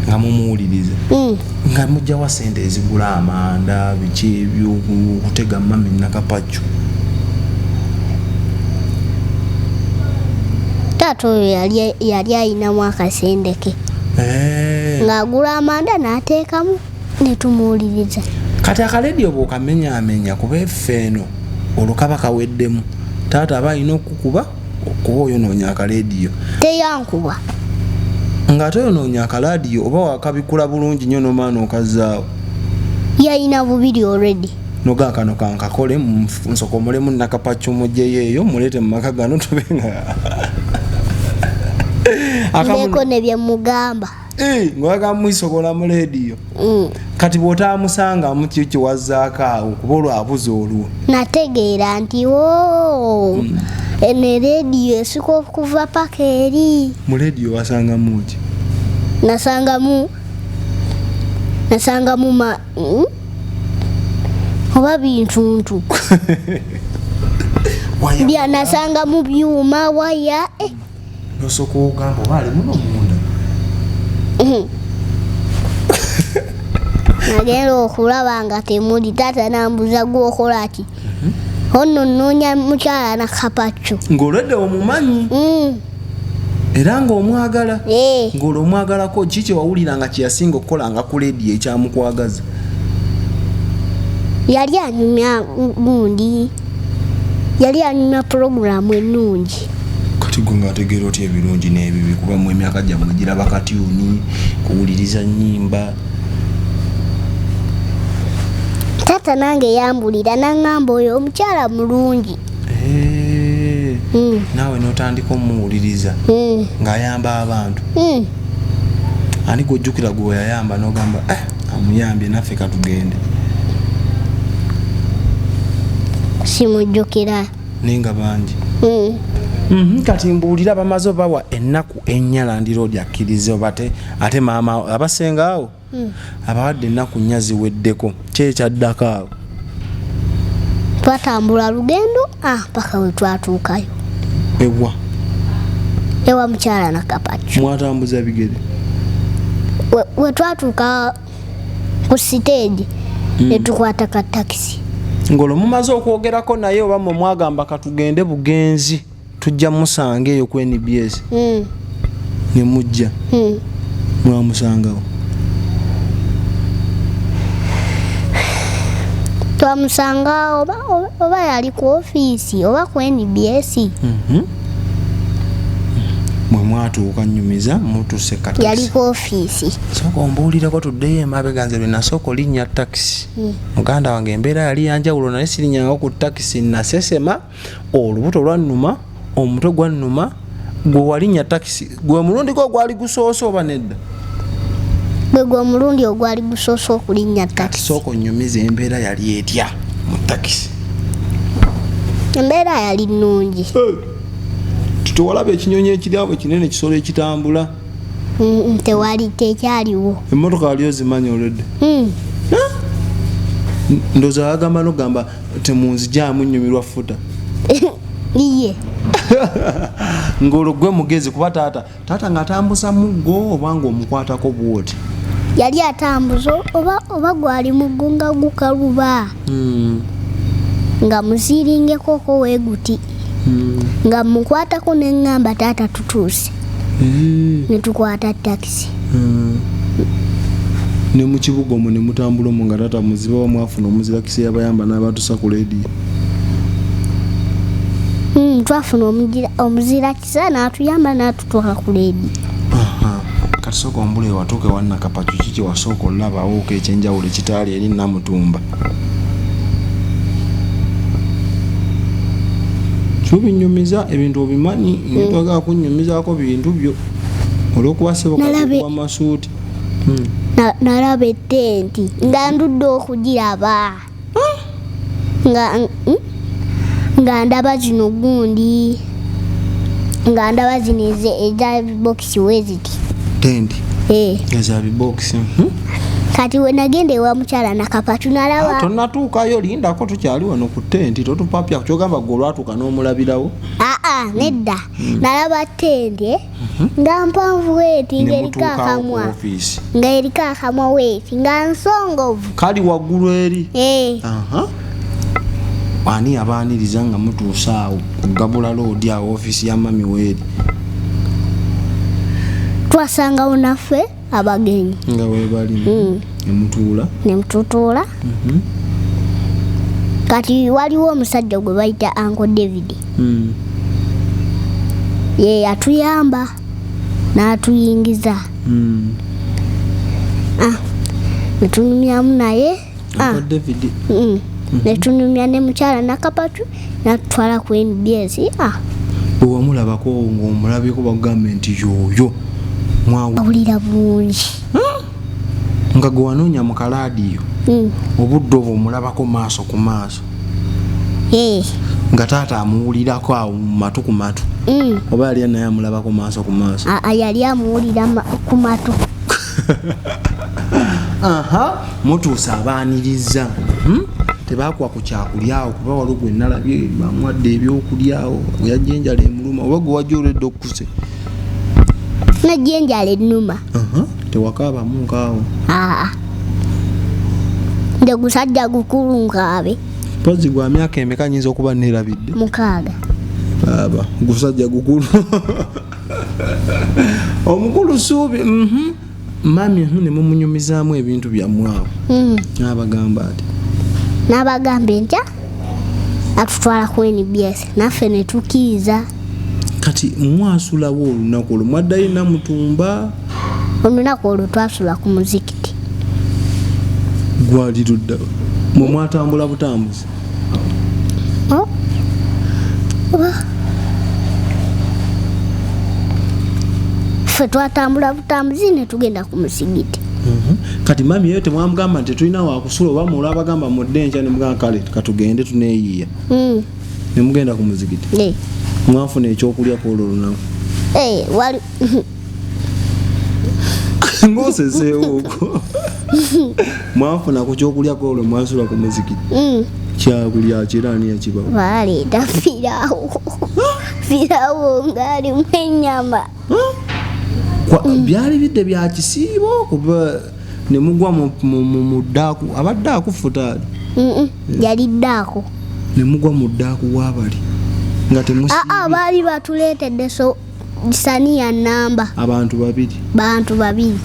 [SPEAKER 6] Nga mumuwuliriza? Nga mugjawa sente ezigula amanda, biki ebyo, okutega Mami Nakapacu?
[SPEAKER 1] Taata oyo yali ayinamu akasente ke, ng'agula amanda n'ateekamu ne tumuwuliriza.
[SPEAKER 6] Kati akalediyo bw'okamenyaamenya, kuba effe eno olwo kaba kaweddemu, taata aba alina okukuba kuba oyonoonya akalediyo.
[SPEAKER 1] Teyankuba.
[SPEAKER 6] Ng'ate oyonoonya akaladiyo, oba wakabikula bulungi nnyo nomala n'okazzaawo?
[SPEAKER 1] Yalina bubiri already.
[SPEAKER 6] Nogaa kano kankakole nsokomolemu Nakapacu, mugyeyo eyo muleete mu maka gano tube nga
[SPEAKER 1] Mbeeko ne bye mugamba.
[SPEAKER 6] Ngaoyaga mwisogola mu lediyo. Kati bw'otaamusangamu, ki kiwazzaako awo, kuba olwabuza olwo?
[SPEAKER 1] Nategeera nti o eno erediyo esika okuva paka eri.
[SPEAKER 6] Mu lediyo wasangamu ki?
[SPEAKER 1] Nasangamu ma oba bintuntu
[SPEAKER 6] Waya.
[SPEAKER 1] Bya nasangamu byuma, waya.
[SPEAKER 6] Nosooka ogamba oba ali muno munda.
[SPEAKER 1] Nagenda okulaba nga temuli. Taata nambuza, gwokola ki ono? Nnoonya mukyala Nakapacu.
[SPEAKER 6] Ng'olwedde omumanyi? Era ng'omwagala?
[SPEAKER 1] Eh.
[SPEAKER 6] Ng'olwo omwagalako ki? Kyewawulira nga kyeyasinga okukola nga ku lediyo ekyamukwagaza?
[SPEAKER 1] Yali anyumya gundi, yali anyumya puroguramu ennungi.
[SPEAKER 6] Kati gwe ng'ategeera otya ebirungi n'ebibi, kuba mu emyaka gyammwe giraba katyuni, kuwuliriza nnyimba?
[SPEAKER 1] Taata nange yambulira, naŋŋamba oyo omukyala mulungi.
[SPEAKER 6] Naawe n'otandika omuwuliriza? Ng'ayamba abantu? Ani gwojjukira gwe yayamba n'ogamba, "Eh, amuyambye, naffe katugende"?
[SPEAKER 1] Simujjukira.
[SPEAKER 6] Naye nga bangi. Kati mbuulira, bamaze obawa ennaku 4, landiroodi akkirize oba ate maama abasenga awo abawadde ennaku 4 ziweddeko, kyekyaddako awo?
[SPEAKER 1] Twatambula lugendo paka we twatuukayo.
[SPEAKER 6] Ewa?
[SPEAKER 1] Ewa mukyala Nakapacu.
[SPEAKER 6] Mwatambuza bigere?
[SPEAKER 1] We twatuuka ku siteegi, netukwata ka takisi.
[SPEAKER 6] Ng'olwo mumaze okwogerako naye, oba mwe mwagamba katugende bugenzi, tujja musanga eyo ku NBS? Ne mujja? Mwamusangawo?
[SPEAKER 1] Twamusanga oba yali ku ofiisi oba ku NBS.
[SPEAKER 6] Mwe mwatuuka nnyumiza mutuuse ka
[SPEAKER 1] Yali
[SPEAKER 6] takisi.
[SPEAKER 1] ku ofiisi.
[SPEAKER 6] Sooka ombuulireko tuddeyo emabega nze lwe nasooka olinnya takisi. Muganda wange embeera yali yanjawulo naye sirinnyangako ku takisi nasesema, olubuto lwannuma, omutwe gwannuma. Gwe walinnya takisi gwe mulundi gwo gwali gusoose oba nedda?
[SPEAKER 1] Gwe gwe omulundi ogwali gusoose okulinnya takisi.
[SPEAKER 6] Sooka onnyumize embeera yali etya mu takisi?
[SPEAKER 1] Embeera yali nnungi.
[SPEAKER 2] Tewalaba ekinyonyi ekiri awo ekinene ekisolo ekitambula?
[SPEAKER 1] Tewali, tekyaliwo.
[SPEAKER 2] Emmotoka wali ozimanyi olwedde? Ndowooza bagamba n'okugamba temunzijaamu nnyumirwa futa.
[SPEAKER 1] Iye.
[SPEAKER 6] Ng'olwo gwe mugezi kuba taata taata ng'atambuza muggo oba ng'omukwatako bw'oti?
[SPEAKER 1] Yali atambuza oba gwali muggo nga gukaluba. Nga musiringekoko weeguti. Nga mukwatako ne ŋŋamba taata tutuuse. Ne tukwata takisi.
[SPEAKER 2] Ne mu kibuga omwo ne mutambula omwo nga taata muzibe oba mwafuna omuzirakisa eyabayamba n'abatuusa ku leediyo?
[SPEAKER 1] Twafuna omuzirakisa n'atuyamba n'atutuuka ku leediyo.
[SPEAKER 6] Kati sooka ombule watuuka ewa Nakapatu, kiki kye wasooka olabawooko ekyenjawulo ekitaali eri Namutumba?
[SPEAKER 2] Tubinyumiza ebintu obimanyi, ngetwagala kunnyumizaako bintu byo olw'okuba ssebo kakuba masuuti.
[SPEAKER 1] Nalaba ettenti nga ndudde okugiraba. Nga ndaba zino gundi, nga ndaba zino eza bibokisi weeziti.
[SPEAKER 6] Tenti? Eza bibokisi.
[SPEAKER 1] Kati we nagenda ewa mukyala Nakapatu nalaba.
[SPEAKER 6] Tonnatuukayo, lindako tukyali wano ku tenti, totupapya. Kyogamba gwe olwatuuka n'omulabirawo?
[SPEAKER 1] Aa, nedda. Nalaba tenti nga mpanvu weeti, ng'eriko akamwa. Ng'eriko akamwa weeti, nga nsongovu.
[SPEAKER 6] Kali waggulu eri? Ani abaaniriza nga mutuuse awo ku Gabula Road awo ofiisi ya mami weeri?
[SPEAKER 1] Twasangawo naffe abagenyi.
[SPEAKER 2] Nga weebali. Ne mutuula?
[SPEAKER 1] Ne mututuula. Kati waliwo omusajja gwe bayita Uncle David. Ye yatuyamba n'atuyingiza. Ne tunyumyamu naye.
[SPEAKER 6] Uncle David.
[SPEAKER 1] Ne tunyumya ne mukyala Nakapatu n'atutwala ku NBS.
[SPEAKER 6] Bwe wamulabako ng'omulabyeko bakugambe nti yooyo.
[SPEAKER 1] Awulira bulungi.
[SPEAKER 6] Nga gwe wanoonya mu kalaadiyo. Obudde obwo omulabako maaso ku maaso. Nga taata amuwulirako awo mu matu ku matu. Oba yali naye amulabako maaso ku maaso?
[SPEAKER 1] Yali amuwulira ku matu.
[SPEAKER 6] Mutuuse abaaniriza. Tebaakwa ku kyakulya awo kuba waliwo gwe nalabye bamuwadde ebyokulya awo yajja enjala emuluma oba gwe wajja olwedde okkuse?
[SPEAKER 1] Najja enjala ennuma.
[SPEAKER 6] Tewakaabamu nkaawo?
[SPEAKER 1] Nze gusajja gukulu nkaabe.
[SPEAKER 6] Mpozi gwa myaka emeka nyinza okuba neerabidde?
[SPEAKER 1] 6.
[SPEAKER 2] Baaba, gusajja gukulu.
[SPEAKER 6] Omukulu Suubi. Mami ne mumunyumizaamu ebintu byammwe awo. N'abagamba ati?
[SPEAKER 1] N'abagamba enkya atutwala ku NBS naffe ne tukkiriza.
[SPEAKER 6] Kati mwasulawo olunaku olwo mwaddayo Namutumba?
[SPEAKER 1] Olunaku olwo twasula ku muzikiti.
[SPEAKER 2] Gwali ludda mwe mwatambula butambuzi?
[SPEAKER 1] Ffe twatambula butambuzi ne tugenda ku muzikiti.
[SPEAKER 6] Kati mami yeyo temwamugamba nti tulina wakusula oba mulabagamba mudde enkya ne mugamba kale katugende tuneeyiiya? Ne mugenda ku muzikiti? Mwafuna ekyokulya ku olwo olunaku?
[SPEAKER 1] Wali
[SPEAKER 2] Ng'oseseewo okwo. Mwafuna ku kyokulya ku olwo mwasula ku muzikiti? Kyakulya ki era ani yakibawa?
[SPEAKER 1] Baleeta piraawo. Piraawo ng'alimu ennyama.
[SPEAKER 6] Byali bidde bya kisiibo kuba ne mugwa mu ddaaku, abadde akufuta.
[SPEAKER 1] Yali ddaako.
[SPEAKER 6] Ne mugwa mu ddaaku w'abali nga temusiibye.
[SPEAKER 1] Baali batuleetedde so saniya nnamba.
[SPEAKER 6] Abantu babiri.
[SPEAKER 1] Bantu babiri.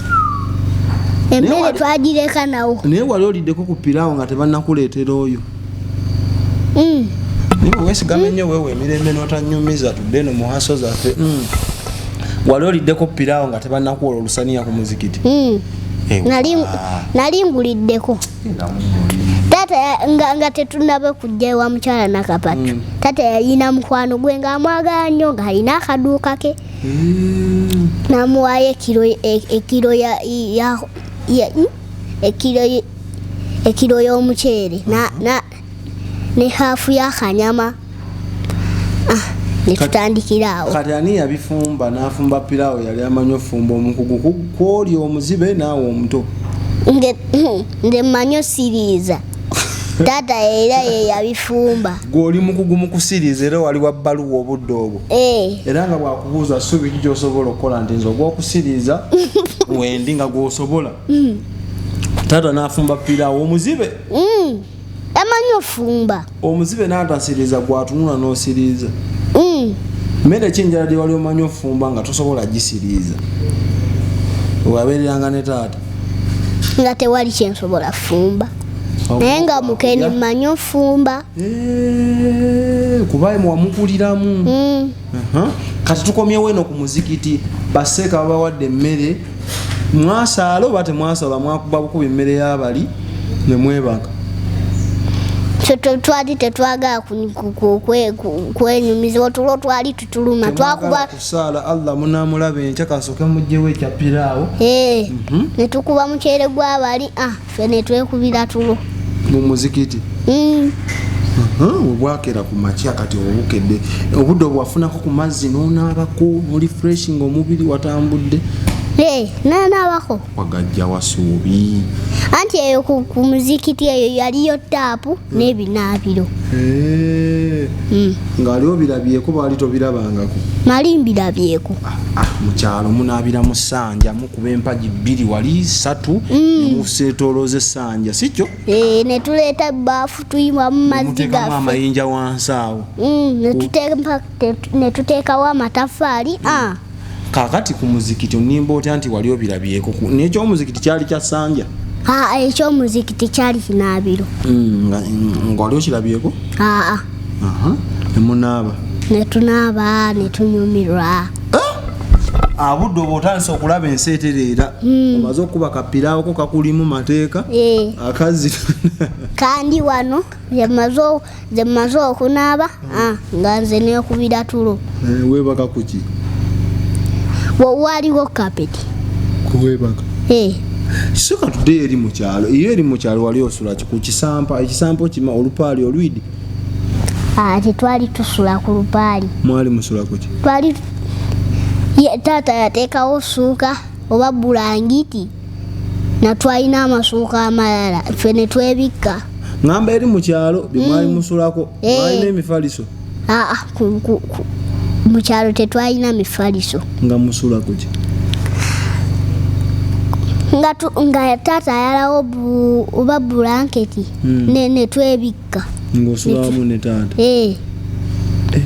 [SPEAKER 1] Emmere twagireka nawo.
[SPEAKER 6] Naye wali oliddeko ku piraawo nga tebannakuleetera oyo? Naye bwe weesigama ennyo weewa emirembe n'otanyumiza tudde eno mu haso zaffe.
[SPEAKER 2] Wali oliddeko piraawo nga tebannakuwola olusaniya ku muzikiti?
[SPEAKER 1] Nali nguliddeko. Taata nga tetunaba kujja ewa mukyala Nakapatu. Taata yalina mukwano gwe ng'amwagala nnyo, ng'alina akaduuka ke. Namuwaayo ekiro y'omuceere ne haafu y'akanyama. Ne tutandikira awo.
[SPEAKER 2] Kati ani yabifumba n'afumba piraawo? Yali amanyi ofumba omukugu kwoli omuzibe naawe omuto?
[SPEAKER 1] Nze mmanyi osiriiza. Taata era ye yabifumba.
[SPEAKER 2] Gwe oli mukugu mu kusiriiza, era wali wa bbaluwa obudde obwo. Era nga bw'akubuuza ssubi ki gy'osobola okukola, nti nze ogw'okusiriiza wendi, nga gw'osobola. Taata n'afumba piraawo omuzibe.
[SPEAKER 1] Amanyi ofumba.
[SPEAKER 2] Omuzibe n'atasiriiza, gwatunula n'osiriiza. Mmere ki enjala gye wali omanyi ofumba nga tosobola gisiriiza? Wabeereranga ne taata.
[SPEAKER 1] Nga tewali kyensobola fumba. Naye nga mukene mmanyi ofumba.
[SPEAKER 2] Kuba wamukuliramu. Kati tukomyewo eno ku muzikiti, baseeka babawadde emmere, mwasaala oba temwasaala? Mwakuba bukuba emmere y'abali ne mwebaka?
[SPEAKER 1] Twali tetwagala kwenyumiza, otulo twali tutuluma, twakuba
[SPEAKER 2] kusaala. Allah munamulaba enkya, kasooke mugyewo ekya piraawo.
[SPEAKER 1] Ne tukuba muceere gw'abali, ffe ne twekubira tulo.
[SPEAKER 2] Mu muzikiti? Webwakera ku makya, kati obukedde obudde obwafunako ku mazzi n'onaabako n'orefreshing omubiri, watambudde?
[SPEAKER 1] Nanaabako.
[SPEAKER 2] Wagajja wasuubi.
[SPEAKER 1] Anti eyo ku muzikiti eyo yaliyo taapu n'ebinaabiro.
[SPEAKER 2] Ng'ali obirabyeko, baali tobirabangako?
[SPEAKER 1] Nali mbirabyeko.
[SPEAKER 2] Mu kyalo munaabira mu ssanja, mukuba empagi 2 wali 3 nemuseetoolooza essanja, si kyo?
[SPEAKER 1] Ne tuleeta baafu, tuyiwamu mazzi
[SPEAKER 2] muteekamu
[SPEAKER 1] gaffe.
[SPEAKER 2] Amayinja wansi awo.
[SPEAKER 1] Ne tuteekawo amataffaali.
[SPEAKER 2] Kaakati ku muzikiti onimba otya nti wali obirabyeko? N'ekyomuzikiti kyali kya ssanja?
[SPEAKER 1] Ekyomuzikiti kyali kinaabiro.
[SPEAKER 2] Nga wali okirabyeko?
[SPEAKER 1] Aa.
[SPEAKER 2] Nemunaaba?
[SPEAKER 1] Ne tunaaba ne tunyumirwa.
[SPEAKER 2] Abudde obwo otandise okulaba ensi etereera, omaze okuba kapiraawoko kakulimu mateeka. Akazi.
[SPEAKER 1] Kandi wano nze mmaze okunaaba, nga nze nekubira tulo.
[SPEAKER 2] Weebaka kuki?
[SPEAKER 1] Waliwo kapeti.
[SPEAKER 2] Kuweebaka? Soka tuddeyo eri mu kyalo. Iyo eri mu kyalo wali osula ki? Ku kisampa? Ekisampa okima, olupaali olwidi?
[SPEAKER 1] Tetwali tusula ku lupaali.
[SPEAKER 2] Mwali musula kuki?
[SPEAKER 1] Twali taata yateekawo suuka oba bulangiti, natwalina amasuuka amalala, ffe ne twebikka.
[SPEAKER 2] Ŋŋamba eri mu kyalo bye mwali musulako. Mwalina emifaliso?
[SPEAKER 1] Aa, mu kyalo tetwalina mifaliso.
[SPEAKER 2] Nga musula kuki?
[SPEAKER 1] Nga taata ayalawo oba bulanketi ne twebikka.
[SPEAKER 2] Ng'osula wamu ne taata?
[SPEAKER 1] Eh.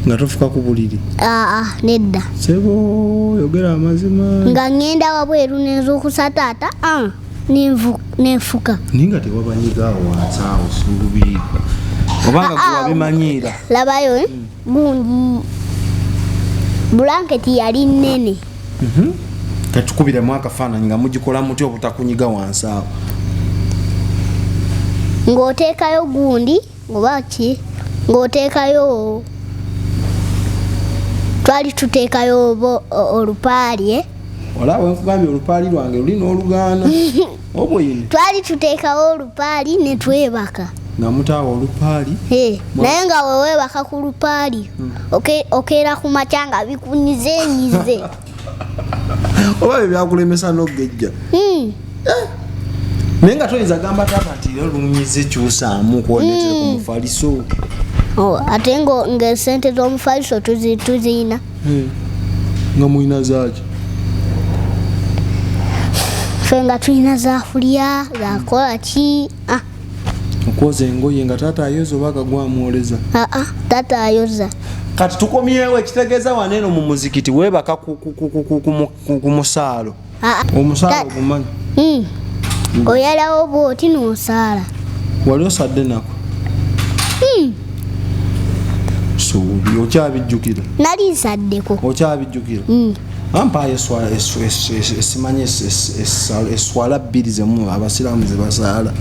[SPEAKER 2] Nga tofuka ku buliri?
[SPEAKER 1] Aa, nedda.
[SPEAKER 2] Sebo, yogera amazima.
[SPEAKER 1] Nga ŋŋenda wabweru nenzuukusa taata, nenfuka.
[SPEAKER 2] Naye nga tewabanyiga awo wansi awo, suubi, obanga gwe wabimanyiira?
[SPEAKER 1] Labayo, eh? Gundi bulanketi yali nnene.
[SPEAKER 2] Katukubiremu akafaananyi nga mugikola mutya obutakunyiga wansi awo?
[SPEAKER 1] Ng'oteekayo gundi oba ki, ng'oteekayo, twali tuteekayo oba olupaali, eh?
[SPEAKER 2] Olaba wenkugambye olupaali lwange luli n'olugaana obwine.
[SPEAKER 1] Twali tuteekawo olupaali ne twebaka.
[SPEAKER 2] Nga mutaawa olupaali?
[SPEAKER 1] Eh, naye nga weweebaka ku lupaali, okeera ku makya nga bikunyizenyize.
[SPEAKER 2] Oba bye byakulemesa n'ogejja? Naye nga toyinza gamba taata nti era lunyize, kyusaamu kwondetere ku mufaliso?
[SPEAKER 1] Oh, ate ng'esente z'omufaliso tuziyina.
[SPEAKER 2] Nga mulina zaaki?
[SPEAKER 1] Ffe nga tulina zakulya, zakola ki.
[SPEAKER 2] Okwoza engoye nga taata ayoza oba akagwamwoleza?
[SPEAKER 1] Aa, taata ayoza.
[SPEAKER 2] Kati tukomyewo, ekitegeeza wano eno mu muzikiti weebaka ku musaalo?
[SPEAKER 1] Aa.
[SPEAKER 2] Omusaalo ogumanyi?
[SPEAKER 1] Oyalawo bwoti n'osaala.
[SPEAKER 2] Wali osadde nako? Suubi, okyabijjukira?
[SPEAKER 1] Nali nsaddeko.
[SPEAKER 2] Okyabijjukira?
[SPEAKER 1] Mm.
[SPEAKER 2] Ampaayo simanyi eswala bbiri zemu abasiraamu zebasaala.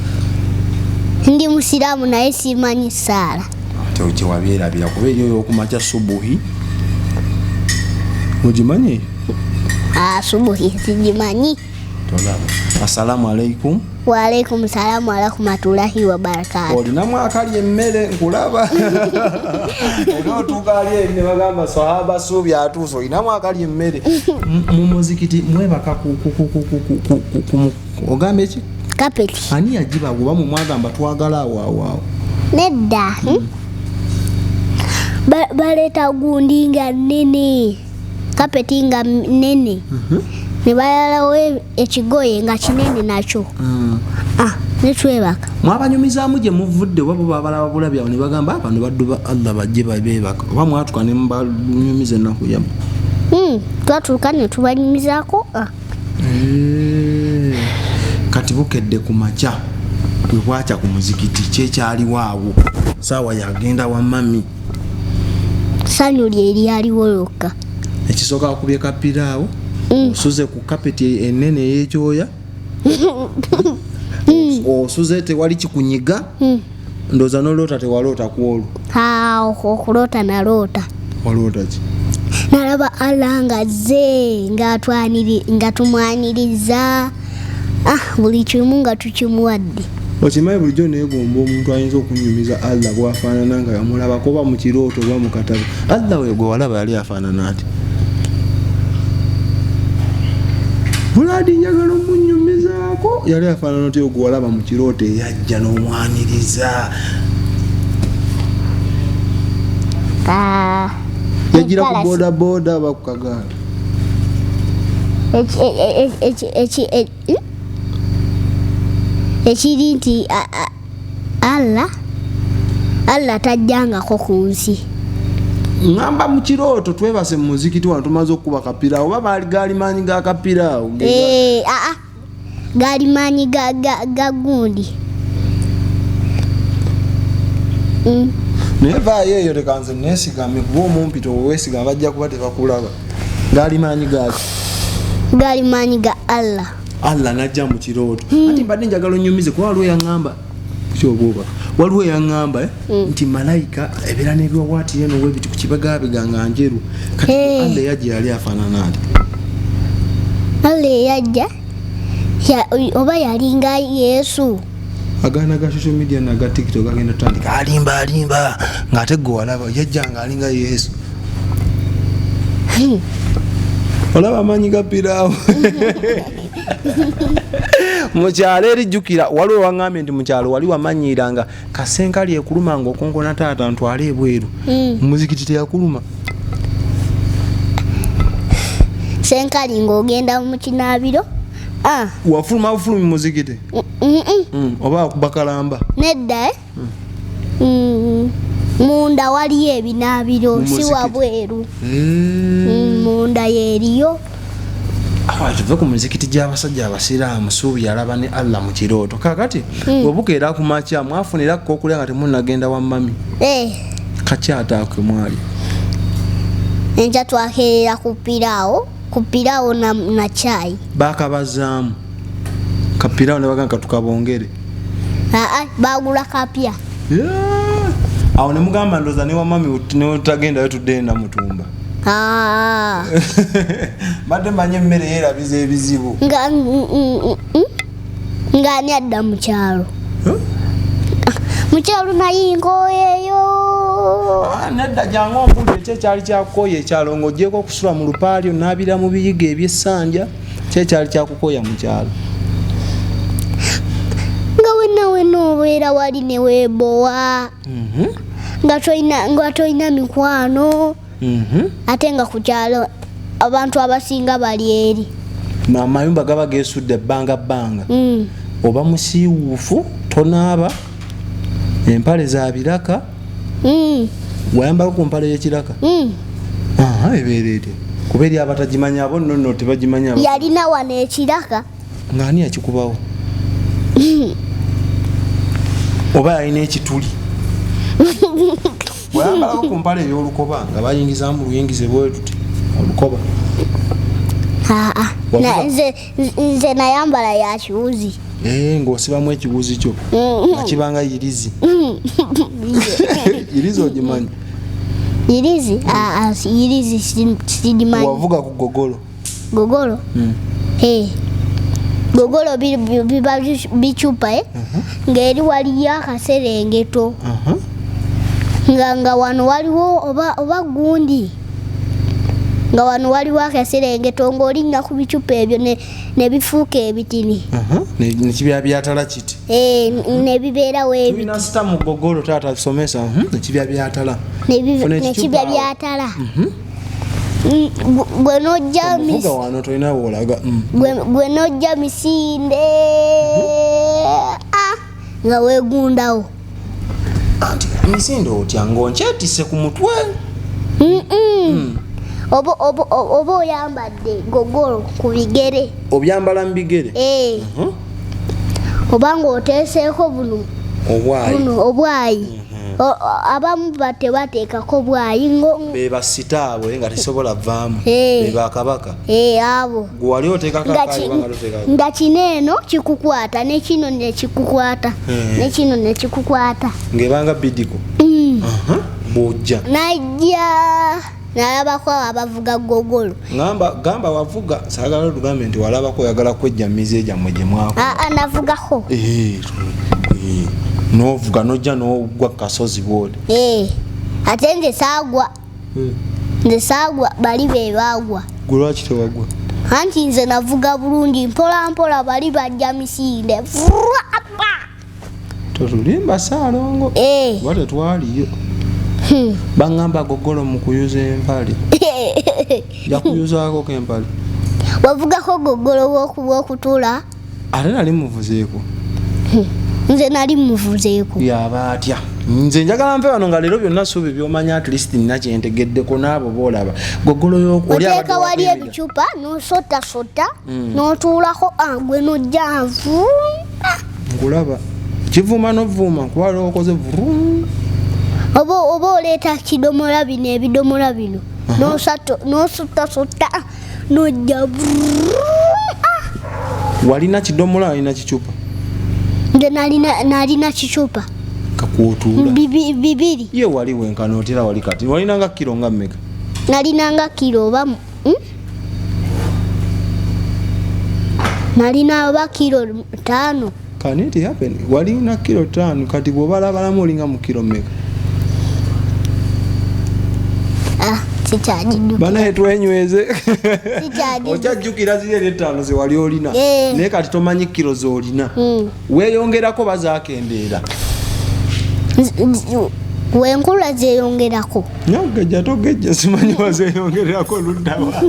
[SPEAKER 1] Ndi musiraamu naye simanyi saala.
[SPEAKER 2] Tewabyerabira kuba eriyo yokumakya subuhi ogimanyi?
[SPEAKER 1] Subuhi sigimanyi.
[SPEAKER 2] Tolaba. Assalamu alaikum.
[SPEAKER 1] Waalaikum salamu warahmatullahi wabarakatu.
[SPEAKER 2] Olinamu akali emmere nkulaba. Era otuuka ali eri ne bagamba sahaba suubi atuuse, olinamu akali emmere. Mu muzikiti mwebaka ogambye ki?
[SPEAKER 1] Kapeti.
[SPEAKER 2] Ani yagibawa oba mwe mwagamba twagala awo awo awo?
[SPEAKER 1] Nedda. Baleeta gundi nga nnene, kapeti nga nnene, ne bayalawo ekigoye nga kinene nakyo. Ne twebaka.
[SPEAKER 2] Mwabanyumizaamu gye muvudde oba bo babalaba bulabi awo ne bagamba bano baddu ba Allah bajje babeebaka, oba mwatuka ne mubanyumiza ennaku yammwe?
[SPEAKER 1] Twatuuka ne tubanyumizaako.
[SPEAKER 2] Kati bukedde ku makya bwe bwakya ku muzikiti kyekyaliwo awo, saawa yagenda wa mami.
[SPEAKER 1] Ssanyu lye lyaliwo lyokka.
[SPEAKER 2] Ekisooka wakubye kapiraawo, osuze ku kapeti ennene ey'ekyoya, osuze tewali kikunyiga, ndowooza n'oloota tewaloota ku olwo.
[SPEAKER 1] Okuloota naloota.
[SPEAKER 2] Waloota ki?
[SPEAKER 1] Nalaba Allah ng'azze nga tumwaniriza, buli kimu nga tukimuwadde.
[SPEAKER 2] Okimanyi bulijjo neegomba omuntu ayinza okunyumiza Allah bw'afaanana nga yamulabako oba mu kirooto oba mu katabo. Allah oyo gwe walaba yali afaanana ati? Buladi njagala omunyumizaako. Yali afaanana otya gwe walaba mu kirooto eyajja n'omwaniriza? Yagira ku boda boda oba ku kagaali?
[SPEAKER 1] Ekiri nti Allah tajjangako ku nsi.
[SPEAKER 2] Ngamba mu kirooto twebase mu muzikiti wano tumaze okukuba kapiraawo, oba baali gaali maanyi ga kapiraawo?
[SPEAKER 1] Gaali maanyi ga gundi.
[SPEAKER 2] Naye vaayo eyo leka nze neesigame kuba omumpi toweesigama bajja kuba tebakulaba. Gaali maanyi gaaki?
[SPEAKER 1] Gaali maanyi ga Allah.
[SPEAKER 2] Allah n'ajja mu kirooto. Ati mbadde njagala onnyumize kuba waliwo eyaŋŋamba kyobwoba, waliwo eyaŋŋamba nti malayika ebeera n'ebiwaawaatiro eno webiti ku kibegabega nga njeru. Kati Allah eyajja yali afaanana ati?
[SPEAKER 1] Allah eyajja oba yalinga Yesu.
[SPEAKER 2] Agaana ga social media naga TikTok agenda tutandika alimba alimba ng'ate gwe walaba yajja ng'alinga Yesu. Olaba amaanyi ga piraawo. Mukyalo eri jjukira waliwo waŋŋambye nti mukyalo wali wamanyiiranga kasenkali ekuluma ng'okonkona taata ntwale ebweru. Muzikiti teyakuluma?
[SPEAKER 1] Senkali ng'ogenda mu kinaabiro.
[SPEAKER 2] Wafuluma bufulumi muzikiti? Oba wakuba kalamba?
[SPEAKER 1] Nedda. Munda waliyo ebinaabiro, si wabweru. Munda yeeriyo.
[SPEAKER 2] Tuve ku muzikiti gy'abasajja abasiraamu, Suubi yalaba ne Allah mu kirooto. Kaakati bwe bukeera ku makya mwafunira ko okulya nga temunnagenda wa mami? Kakyataako mwali.
[SPEAKER 1] Enkya twakeerera ku piraawo, ku piraawo na caayi.
[SPEAKER 2] Baakabazaamu kapiraawo ne bagamba katukabongere.
[SPEAKER 1] Baagula kapya.
[SPEAKER 2] Awo ne mugamba ndowooza ne wa mami ne tutagendayo tudde Namutumba. Mbadde mmanyi emmere yeerabiza ebizibu.
[SPEAKER 1] Nga ani adda mu kyalo? Mu kyalo naye nkooyeyo.
[SPEAKER 2] Nedda jangu ombuulire ki ekyali kyakukooya ekyalo ng'oggyeeko okusula mu lupaali onaabira mu biyiga eby'essanja, ki ekyali kyakukooya mu kyalo?
[SPEAKER 1] Nga wenna wenna obeera wali ne weebowa. Nga tolina mikwano. Ate nga ku kyalo abantu abasinga bali eri.
[SPEAKER 2] Amayumba gaba geesudde ebbanga bbanga. Oba musiiwuufu tonaaba, empale za biraka. Wayambako ku mpale y'ekiraka? Ebeera etya? Kuba eri abatagimanyi abo nno nno tebagimanyi abo.
[SPEAKER 1] Yalina wano ekiraka.
[SPEAKER 2] Ng'ani yakikubawo? Oba yalina ekituli? Wayambalako ku mpale ey'olukoba nga bayingizaamu luyingize bwe tuti olukoba.
[SPEAKER 1] Aa,
[SPEAKER 2] Wavuga-
[SPEAKER 1] nze nayambala ya kiwuzi.
[SPEAKER 2] Eh, ng'osibamu ekiwuzi kyo nga kibanga yirizi. Yirizi ogimanyi?
[SPEAKER 1] Yirizi? Aa, yirizi sigimanyi.
[SPEAKER 2] Wavuga ku gogolo?
[SPEAKER 1] Gogolo? Eh. Gogolo biba bicupa, eh? Ng'eri waliyo akaserengeto. Nga wano waliwo oba gundi. Nga wano waliwo akaserengeto ng'olinnya ku bicupa ebyo ne bifuuka ebitini.
[SPEAKER 2] Ne kibya byatala kiti.
[SPEAKER 1] Eh, ne bibeerawo ebiti.
[SPEAKER 2] Tulina sita mu gogolo taata somesa. Ne kibya byatala. Funa
[SPEAKER 1] Ne
[SPEAKER 2] ekicupa
[SPEAKER 1] kibya
[SPEAKER 2] awo.
[SPEAKER 1] byatala. Gwe n'ojja
[SPEAKER 2] Omuvuga wano tolina w'olaga.
[SPEAKER 1] Gwe n'ojja misinde. Ah, nga weegundawo.
[SPEAKER 2] Anti misinde otya ng'onkyetisse ku mutwe?
[SPEAKER 1] Oba oyambadde gogolo ku bigere.
[SPEAKER 2] Obyambala mu bigere?
[SPEAKER 1] Eh. Oba ng'oteeseeko buno.
[SPEAKER 2] Obwayi.
[SPEAKER 1] Buno obwayi. Abamu tebateekako bwayi
[SPEAKER 2] Be basitaabwe nga tesobola vaamu.
[SPEAKER 1] Eh.
[SPEAKER 2] Be bakabaka.
[SPEAKER 1] Eh, abo.
[SPEAKER 2] Gwe wali oteekako akaayi oba nga toteekako?
[SPEAKER 1] Nga kino eno kikukwata, ne kino ne kikukwata, ne kino ne kikukwata.
[SPEAKER 2] Ng'ebanga bidiko. Bw'ojja.
[SPEAKER 1] Najja nalabako abavuga gogolo.
[SPEAKER 2] Gamba wavuga, saagala tugambe nti walabako oyagala kwejja mize gyammwe gye mwakola.
[SPEAKER 1] Aa, navugako.
[SPEAKER 2] N'ovuga n'ojja n'ogwa ku kasozi bw'oti.
[SPEAKER 1] Ate nze saagwa. Nze saagwa, bali be baagwa.
[SPEAKER 2] Gwe lwaki tewagwa?
[SPEAKER 1] Anti nze navuga bulungi mpola mpola, bali bajja misinde.
[SPEAKER 2] Totulimba Ssaalongo. Kuba tetwaliyo. Baŋŋamba gogolo mu kuyuza empale. Yakuyuzaako empale.
[SPEAKER 1] Wavugako gogolo w'okutuula?
[SPEAKER 2] Ate nali muvuzeeko.
[SPEAKER 1] Nze nali muvuzeeko.
[SPEAKER 2] Yaba atya? Nze njagala nve wano nga leero byonna ssuubi by'omanyi at least nina kye ntegeddeko n'abo b'olaba. Gogolo oli abadde
[SPEAKER 1] Oteeka wali
[SPEAKER 2] wakwebira.
[SPEAKER 1] ebicupa n'osotasota n'otuulako, gwe n'ojja nvuuma.
[SPEAKER 2] Nkulaba. Kivuuma n'ovuuma kuba waliwo okoze vrum.
[SPEAKER 1] Oba oleeta kidomola bino, ebidomola bino. N'osotasota, n'ojja vrum.
[SPEAKER 2] Walina kidomola, walina kicupa?
[SPEAKER 1] Nze nalina kicupa.
[SPEAKER 2] Kakwotuula.
[SPEAKER 1] Bibiri.
[SPEAKER 2] Ye wali wenkana otera wali kati. Walinanga kiro nga mmeka?
[SPEAKER 1] Nalinanga kiro oba Nalina oba kiro 5.
[SPEAKER 2] Can it happen? Walina kiro 5 kati bw'obalabalamu olinga mu kiro mmeka?
[SPEAKER 1] Sikyagijjukira.
[SPEAKER 2] Banaye twenyweze.
[SPEAKER 1] Sikyagijjukira.
[SPEAKER 2] Okyajjukira ziri eri 5 ze wali olina. Naye kati tomanyi kiro z'olina. Weeyongerako bazaakendeera.
[SPEAKER 1] Wenkula zeeyongerako.
[SPEAKER 2] Nogejja togejja simanyi wazeeyongererako ludda wa.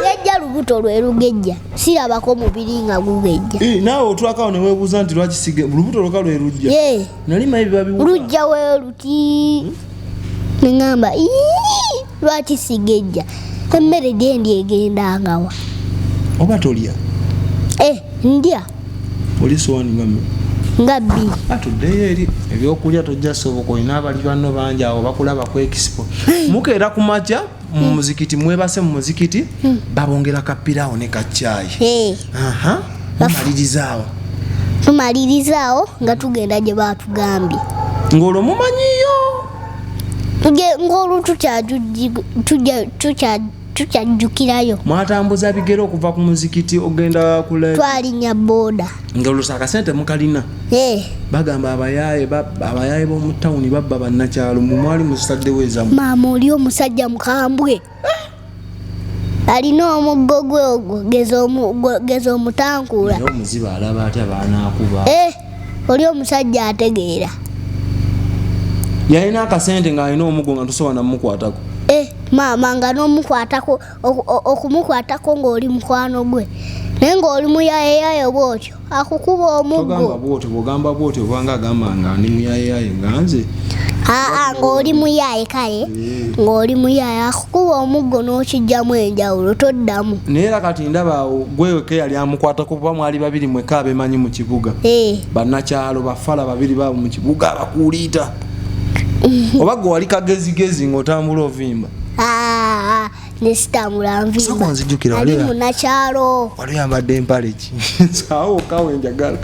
[SPEAKER 1] Gejja lubuto lwe lugejja. Sirabako mubiri nga gugejja.
[SPEAKER 2] Naawe otuulako awo ne weebuuza nti lwaki lubuto lwokka lwe lujja. Nali manyi biba biwuka.
[SPEAKER 1] Lujja we luti. Ne ŋŋamba, ii, lwaki sigejja? Emmere gye ndya egenda wa?
[SPEAKER 2] Oba tolya?
[SPEAKER 1] Ndya.
[SPEAKER 2] Oli sowaani nga mmeka?
[SPEAKER 1] Nga bbiri.
[SPEAKER 2] Atuddeyo eri ebyokulya tojja soboka, olina abali banno bangi awo bakulaba ku expo. Mukeera ku makya mu muzikiti, mwebase mu muzikiti, babongera kapiraawo ne kacaayi. Mumaliriza awo.
[SPEAKER 1] Tumaliriza awo nga tugenda gye baatugambye.
[SPEAKER 2] Ng'olwo mumanyiyo?
[SPEAKER 1] Ng'olwo tukyajjukirayo.
[SPEAKER 2] Mwatambuza bigere okuva ku muzikiti ogenda ku
[SPEAKER 1] Twalinnya booda.
[SPEAKER 2] Ng'olwo akasente mukalina. Bagamba abayaaye b'omu tawuni babba bannakyalo, mwe mwali muzitaddewo ezammwe.
[SPEAKER 1] Maama oli omusajja mukambwe. Alina omuggo gwe ogwo, geza omutankuula.
[SPEAKER 6] Naye omuzibe alaba atya baanaakuba?
[SPEAKER 1] Oli omusajja ategeera.
[SPEAKER 2] Yalina akasente ng'alina omuggo nga tosobola namukwatako.
[SPEAKER 1] Maama nga n'omukwatako, okumukwatako ng'oli mukwano gwe. Naye ng'oli muyaayeyaye bw'otyo, akukuba omuggo.
[SPEAKER 2] Togamba bw'otyo, bw'ogamba bw'otyo obanga agamba nga ndi muyaayeyaye nga nze.
[SPEAKER 1] Aa, ng'oli muyaaye kale, ng'oli muyaaye akukuba omuggo n'okiggyamu enjawulo, toddamu.
[SPEAKER 2] Naye era kati ndaba awo gwe wekka eyali amukwatako kuba mwali babiri mwekka abeemanyi mu kibuga. Bannakyalo bafala babiri baabo mu kibuga abakuuliita. Oba gwe wali kagezigezi ng'otambula ovimba?
[SPEAKER 1] Nesitambula
[SPEAKER 2] Sooka onzijjukira,
[SPEAKER 1] nvimba. Ali
[SPEAKER 2] wali-
[SPEAKER 1] munakyalo.
[SPEAKER 2] Wali oyambadde empale ki? Awo kawe njagala.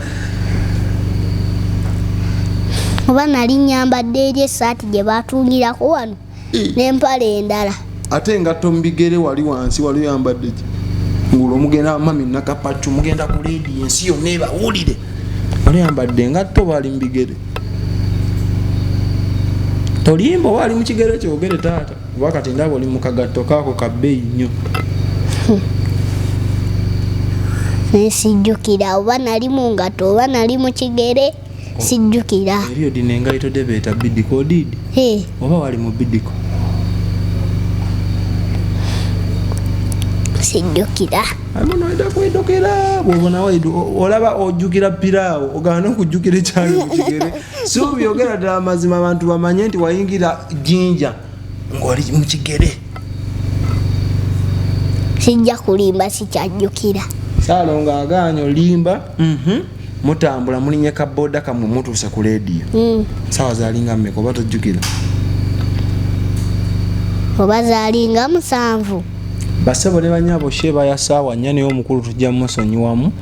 [SPEAKER 1] Oba nali nyambadde eri essaati gye batungirako wano n'empale endala.
[SPEAKER 2] Ate engatto mu bigere wali wansi wali oyambadde ki? Ngula omugenda mami nakapacu mugenda ku leediyo ensi yonna ebawulire. Wali oyambadde engatto oba ali mu bigere? Tolimba, oba ali mu kigere kyogere taata, kuba kati ndaba oli mu kagatto kaako ka bbeeyi nnyo.
[SPEAKER 1] Naye sijjukira oba nali mu ngatto oba nali mu kigere, sijjukira.
[SPEAKER 2] Eriyo dino engaito de beeta bidiko odiidi?
[SPEAKER 1] Eh,
[SPEAKER 2] Oba wali mu bidiko?
[SPEAKER 1] Sijjukira.
[SPEAKER 2] Amono oida kwedokera bwobona waidu olaba ojjukira piraawo ogaana okujjukira ekyali mu kigere. Si obyogera ddala amazima abantu bamanye nti wayingira Jjinja ng'oli mu kigere.
[SPEAKER 1] Sijja kulimba, sikyajjukira.
[SPEAKER 2] Saalongo agaanye olimba. Mutambula mulinye ka boda kammwe mutuuse ku leediyo. Saawa zaalinga mmeka oba tojjukira?
[SPEAKER 1] Oba zaalinga 7.
[SPEAKER 2] Basebo ne bannyabo, Sheeba ya ssaawa 4, naye omukulu tujja musonyiwamu.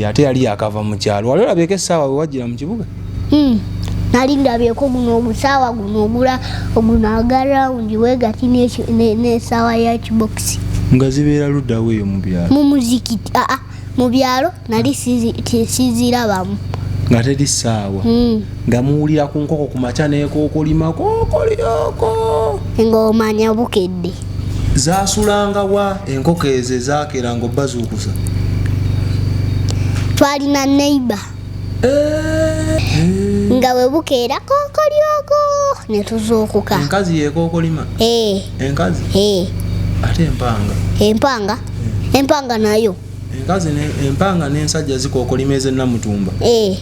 [SPEAKER 2] Ate yali yakava mu kyalo. Wali olabyeko essaawa we wajjira mu kibuga?
[SPEAKER 1] Nali ndabyeko guno ogusaawa guno ogula oguno aga rawundi weegati n'essaawa ya kibokisi.
[SPEAKER 2] Nga zibeera luddawo eyo mu byalo?
[SPEAKER 1] Mu muzikiti, aa, mu byalo nali sizirabamu.
[SPEAKER 2] Nga teri ssaawa? Nga muwulira ku nkoko ku makya n'ekookolima kookolyoko.
[SPEAKER 1] Ng'omanya bukedde.
[SPEAKER 2] Zaasulanga wa enkoko ezo ezaakeera ng'obbazuukusa?
[SPEAKER 1] Twalina neighbor. Nga bwe bukeera kookolyoko ne tuzuukuka.
[SPEAKER 2] Enkazi yeekookolima?
[SPEAKER 1] Eh.
[SPEAKER 2] Enkazi?
[SPEAKER 1] Eh.
[SPEAKER 2] Ate empanga?
[SPEAKER 1] Empanga? Empanga nayo.
[SPEAKER 2] Enkazi ne empanga n'ensajja zikookolima ez'ennamutumba.
[SPEAKER 1] Eh.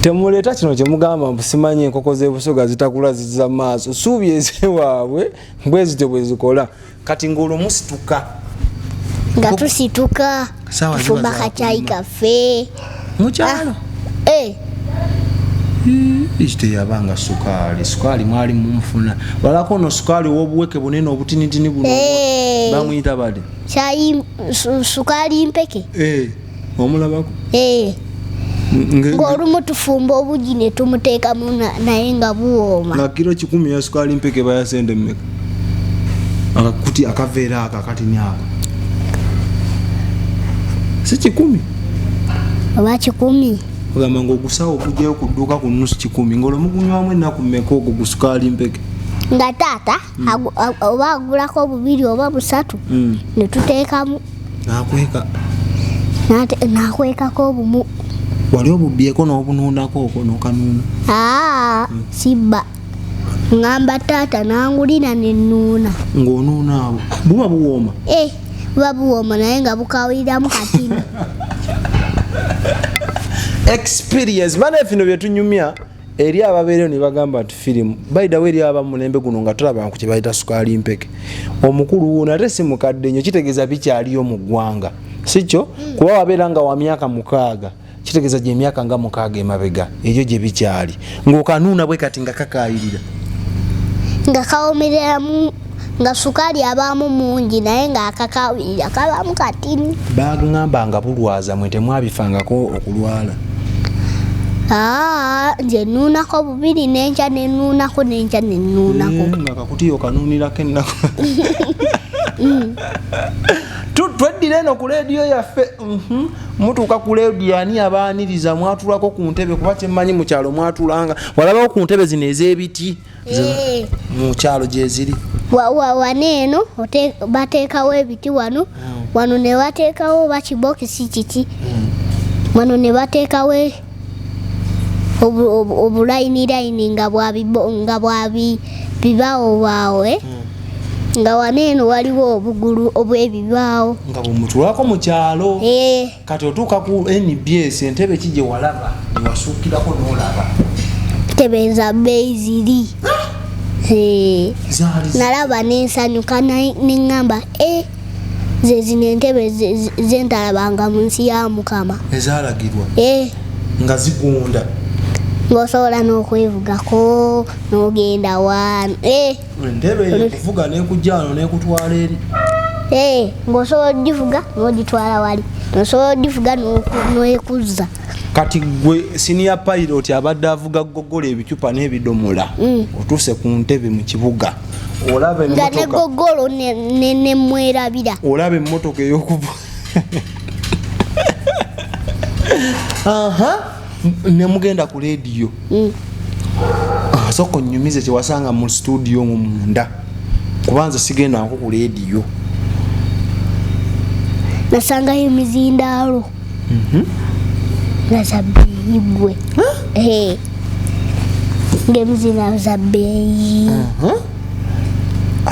[SPEAKER 2] Temuleeta kino kye mugamba mbu simanyi enkoko z'ebusoga zitakula zizza maaso. Suubi ez'ewaabwe bwe zityo bwe zikola. Kati ng'olwo musituka.
[SPEAKER 1] Nga tusituka,
[SPEAKER 2] Saawa ziba
[SPEAKER 1] tufumba
[SPEAKER 2] za
[SPEAKER 1] kacaayi
[SPEAKER 2] kulima.
[SPEAKER 1] kaffe.
[SPEAKER 2] Mu kyalo?
[SPEAKER 1] Ah, eh.
[SPEAKER 2] Teyabanga sukaali. Sukaali mwali mumufuna. Walako ono sukaali ow'obuweke bunene obutinitini buno.
[SPEAKER 1] Eh.
[SPEAKER 2] Bamuyita bade.
[SPEAKER 1] Kyayi sukaali mpeke.
[SPEAKER 2] Eh, omulabako?
[SPEAKER 1] Eh. Ng'olumu tufumba obugi ne tumuteekamu naye nga buwooma.
[SPEAKER 2] Nga kiro 100 ya sukaali mpeke baya sente mmeka? Akakuti akaveera ako akatini ako. Si 100?
[SPEAKER 1] Oba 100.
[SPEAKER 2] Ogamba ng'ogusawo ogugyayo ku dduuka ku nusu 100, ng'olwo mugunywamu ennaku mmeka ogwo gu sukaali mpeke?
[SPEAKER 1] Nga taata, oba agulako 2 oba 3, ne tuteekamu.
[SPEAKER 2] N'akweka.
[SPEAKER 1] N'akwekako obumu.
[SPEAKER 2] Wali obubbyeko n'obunuunako okwo n'okanuuna?
[SPEAKER 1] Aa, sibba. Ngamba taata n'angulira ne nnuuna.
[SPEAKER 2] Ng'onuuna awo. Buba buwooma?
[SPEAKER 1] Eh, buba buwooma naye nga bukawuliramu katini.
[SPEAKER 2] Experience. Bana bino bye tunyumya eri ababeereyo ne bagamba nti firimu. By the way, eri aba mulembe guno nga tolaba ku kye bayita sukaali mpeke. Omukulu wuuno ate si mukadde nnyo, kitegeeza bikyaliyo mu ggwanga. Si kyo? Kuba wabeera nga wa myaka 6, kitegeeza gye myaka nga 6 emabega, egyo gye bikyali. Ng'okanuuna bwe kati nga kakaayirira.
[SPEAKER 1] Nga kawomereramu, nga sukaali abaamu mungi naye ng'akakaawirira kabaamu katini.
[SPEAKER 2] Baŋŋamba nga bulwaza mwe temwabifangako okulwala.
[SPEAKER 1] Aa, nze nnuunako 2 n'enkya ne nnuunako n'enkya ne nnuunako.
[SPEAKER 2] Nga kakutiya okanuunirako ennaku. Tweddira eno ku leediyo yaffe. Mutuuka ku leediyo ani abaaniriza mwatulako ku ntebe kuba kyemmanyi mu kyalo mwatulanga. Walabawo ku ntebe zino ez'ebiti? Mu kyalo gye ziri.
[SPEAKER 1] Wano eno, bateekawo ebiti wano. Wano ne bateekawo oba kibokisi kiki. Wano ne bateekawo obulayinirayini nga bwa nga bwa bibaawo bwawe. Nga wano eno waliwo obugulu obw'ebibaawo.
[SPEAKER 2] Nga bwemutulako mu kyalo. Kati otuuka ku NBS entebe ki gye walaba gye wasuukirako n'olaba?
[SPEAKER 1] Ntebe za bbeeyi ziri.
[SPEAKER 2] Zaali
[SPEAKER 1] Nalaba n'ensanyuka ne ŋŋamba, ze zino entebe ze ntalabanga mu nsi ya Mukama.
[SPEAKER 2] Ezaalagirwa? Nga zigunda?
[SPEAKER 1] Ng'osobola n'okwevugako n'ogenda wano.
[SPEAKER 2] Entebe eyo ekuvuga n'ekujja wano n'ekutwala eri.
[SPEAKER 1] Ng'osobola ogivuga n'ogitwala wali, osobola ogivuga n'ekuzza.
[SPEAKER 2] Kati gwe senior pilot abadde avuga gogola ebicupa n'ebidomola, otuuse ku ntebe mu kibuga, olaba
[SPEAKER 1] Nga ne
[SPEAKER 2] emmotoka
[SPEAKER 1] gogolo nemwerabira.
[SPEAKER 2] Olaba emmotoka ey'okuva aha ne mugenda ku leediyo. Ah, sooka onnyumize kyewasanga mu studio omwo munda, kubanza sigendako ku leediyo.
[SPEAKER 1] Nasangayo emizindaalo nga za bbeeyi gwe. Ng'emizindaalo za bbeeyi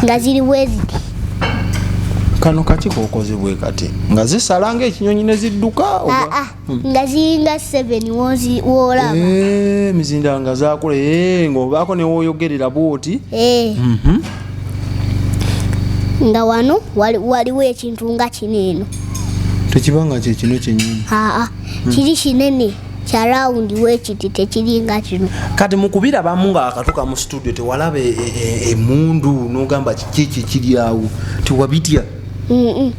[SPEAKER 1] nga ziri bwe ziti.
[SPEAKER 2] Kano kaki kokoze bwe kati nga zisala ng'ekinyonyi ne zidduka oba?
[SPEAKER 1] Aa, nga ziringa 7 wozi woolaba.
[SPEAKER 2] Emizindaalo nga zakula, ng'obaako ne wooyogerera bw'oti.
[SPEAKER 1] Nga wano waliwo ekintu nga kino eno.
[SPEAKER 2] Tekiba nga kyekino kyennyini?
[SPEAKER 1] Aa, kiri kinene kya round wekiti, tekiringa kino.
[SPEAKER 2] Kati mukubirabamu nga akatuka mu studio, tewalaba emundu n'ogamba kiki ekyo ekiri awo? Tewabitya?
[SPEAKER 1] Mm-mm.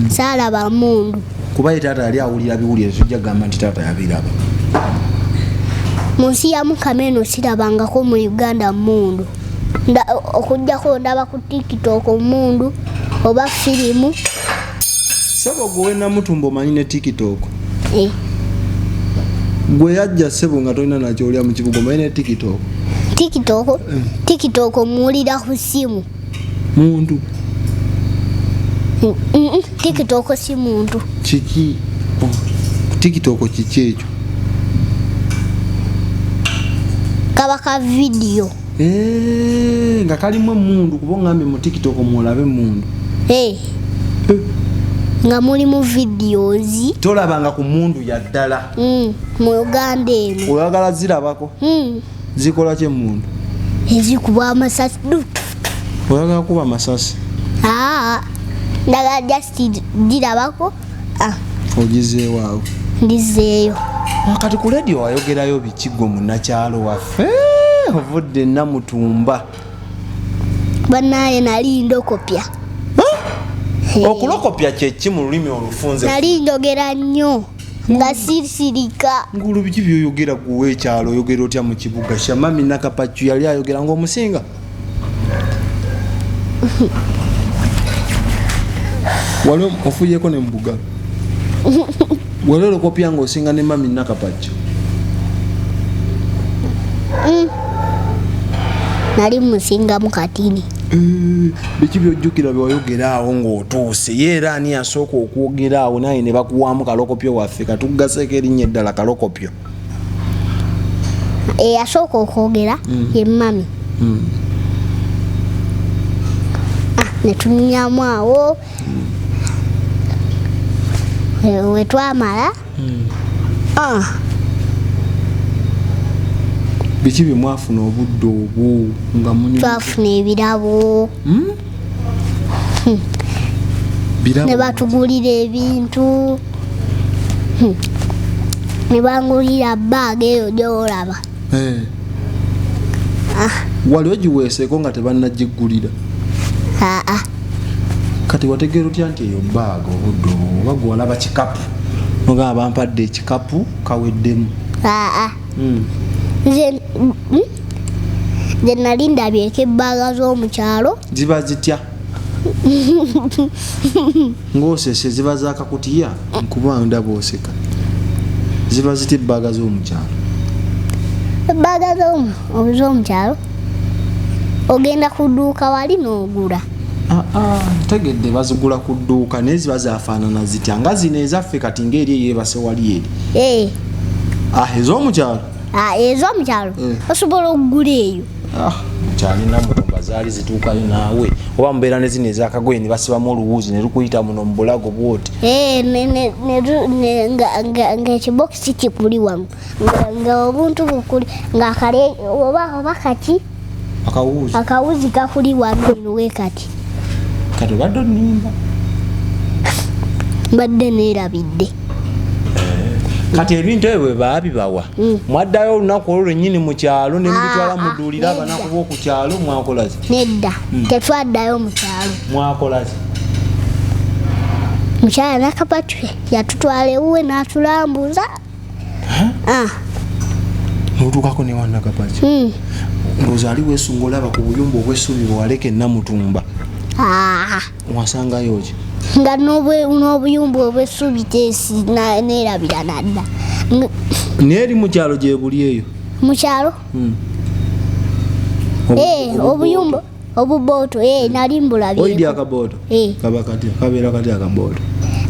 [SPEAKER 1] Saalaba mundu.
[SPEAKER 2] Kuba ye taata yali awulira biwulire, tujja kugamba nti taata yabiraba.
[SPEAKER 1] Mu nsi ya Mukama eno sirabangako mu Uganda mundu. Okugjako ndaba ku TikTok mundu oba firimu.
[SPEAKER 2] Sebo gwe wenamutumba omanyi ne TikTok?
[SPEAKER 1] Eh.
[SPEAKER 2] Gwe yajja sebo nga tolina nakyolya mu kibuga, omanyi ne TikTok?
[SPEAKER 1] TikTok, TikTok muwulira ku ssimu.
[SPEAKER 2] Muntu?
[SPEAKER 1] TikTok si muntu.
[SPEAKER 2] Kiki TikTok, kiki ekyo?
[SPEAKER 1] Kaba ka vidiyo.
[SPEAKER 2] Nga kalimu emundu, kuba oŋambye mu TikTok mwolabe emundu.
[SPEAKER 1] Eh. Nga mulimu videos.
[SPEAKER 2] Tolabanga ku mundu ya ddala?
[SPEAKER 1] Mu Uganda eno.
[SPEAKER 2] Oyagala zirabako? Zikola ki emundu?
[SPEAKER 1] Ezikuba amasasi.
[SPEAKER 2] Oyagala kuba amasasi?
[SPEAKER 1] Aa, ndagala just girabako. Ah,
[SPEAKER 2] Ogizeewo awo?
[SPEAKER 1] Ndizeeyo.
[SPEAKER 2] Ah, kati ku lediyo wayogerayo biki gwe munnakyalo waffe ovudde Namutumba?
[SPEAKER 1] Bannaaye nali ndokopya.
[SPEAKER 2] Okulokopya kyeki mu lulimi olufunze?
[SPEAKER 1] Nali njogera nnyo nga sisirika.
[SPEAKER 2] Ngulu biki byoyogera gwe ekyalo? Oyogera otya mu kibuga? Shamami Nakapacu yali ayogera ng'omusinga. Wali ofuuyeko ne mubuga, wali olokopya ng'osinga ne mami Nakapacu?
[SPEAKER 1] Nali musingamu katini.
[SPEAKER 2] Biki byojjukira byewayogera awo ng'otuuse? Ye era ani yasooka okwogera awo naye ne bakuwaamu kalokopyo waffe katugaseeko erinnya eddala kalokopyo?
[SPEAKER 1] Eyasooka okwogera ye mami. Ah, ne tunyumyamu awo. We twamala, ah,
[SPEAKER 2] Biki bye mwafuna obudde obwo nga munyumya?
[SPEAKER 1] Twafuna ebirabo.
[SPEAKER 2] Birabo?
[SPEAKER 1] Ne batugulira ebintu. Ne bangulira bag eyo gyolaba.
[SPEAKER 2] Wali ogiweeseeko nga tebannagigulira?
[SPEAKER 1] Aa.
[SPEAKER 2] Kati wategeera otya nti eyo bag obudde obwo, oba gwe walaba kikapu nogamba bampadde ekikapu kaweddemu?
[SPEAKER 1] Aa, nze nze nali ndabyeko ebbaaga z'omukyalo.
[SPEAKER 2] Ziba zitya ng'osese? Ziba zakakutiya nkuba ndaba oseka. Ziba zitya ebbaaga z'omukyalo?
[SPEAKER 1] Ebbaaga z'omukyalo ogenda ku dduuka wali n'ogula.
[SPEAKER 2] Ah, ah, ntegedde, bazigula ku dduuka, naye ziba zafaanana zitya? Nga zino ezaffe kati ng'eri eyeebase wali eri?
[SPEAKER 1] Eh,
[SPEAKER 2] Ah, ez'omukyalo?
[SPEAKER 1] Ah, ez'omukyalo osobola okugula eyo.
[SPEAKER 2] Ah, mukyalina mutumba zaali zituukayo naawe, oba mubeera ne zino ezakagoye ne basibamu oluwuzi ne lukuyita muno mu bulago bwoti?
[SPEAKER 1] Eh, ng'ekibokisi kikuli wano, nga obuntu bukuli ng'akale oba kaki.
[SPEAKER 2] Akawuzi.
[SPEAKER 1] Akawuzi kakuli wano eno we kati.
[SPEAKER 2] Kati obadde onimba.
[SPEAKER 1] Mbadde neerabidde.
[SPEAKER 6] Kati ebintu ebyo bwe baabibawa, mwaddayo olunaku olwo lwennyini mu kyalo ne mubitwala muduulire abanaku b'oku kyalo, mwakola ki?
[SPEAKER 1] Nedda, tetwaddayo mu kyalo.
[SPEAKER 6] Mwakola ki?
[SPEAKER 1] Mukyala Nakapatu yatutwala ewuwe n'atulambuza.
[SPEAKER 2] N'otuukako ne wa Nakapaki? Ndowooza ali weesunga olaba ku buyumba obw'essubi bwe waleka e Namutumba. Wasangayo ki?
[SPEAKER 1] Nga n'obuyumba obw'essubi neerabira nadda.
[SPEAKER 6] Naye eri mu kyalo gye buli eyo?
[SPEAKER 1] Mu kyalo? Obuyumba obubooto, nali mbulabyeko.
[SPEAKER 6] Oyidi akabooto? Kaba katya? Kabeera katya akabooto?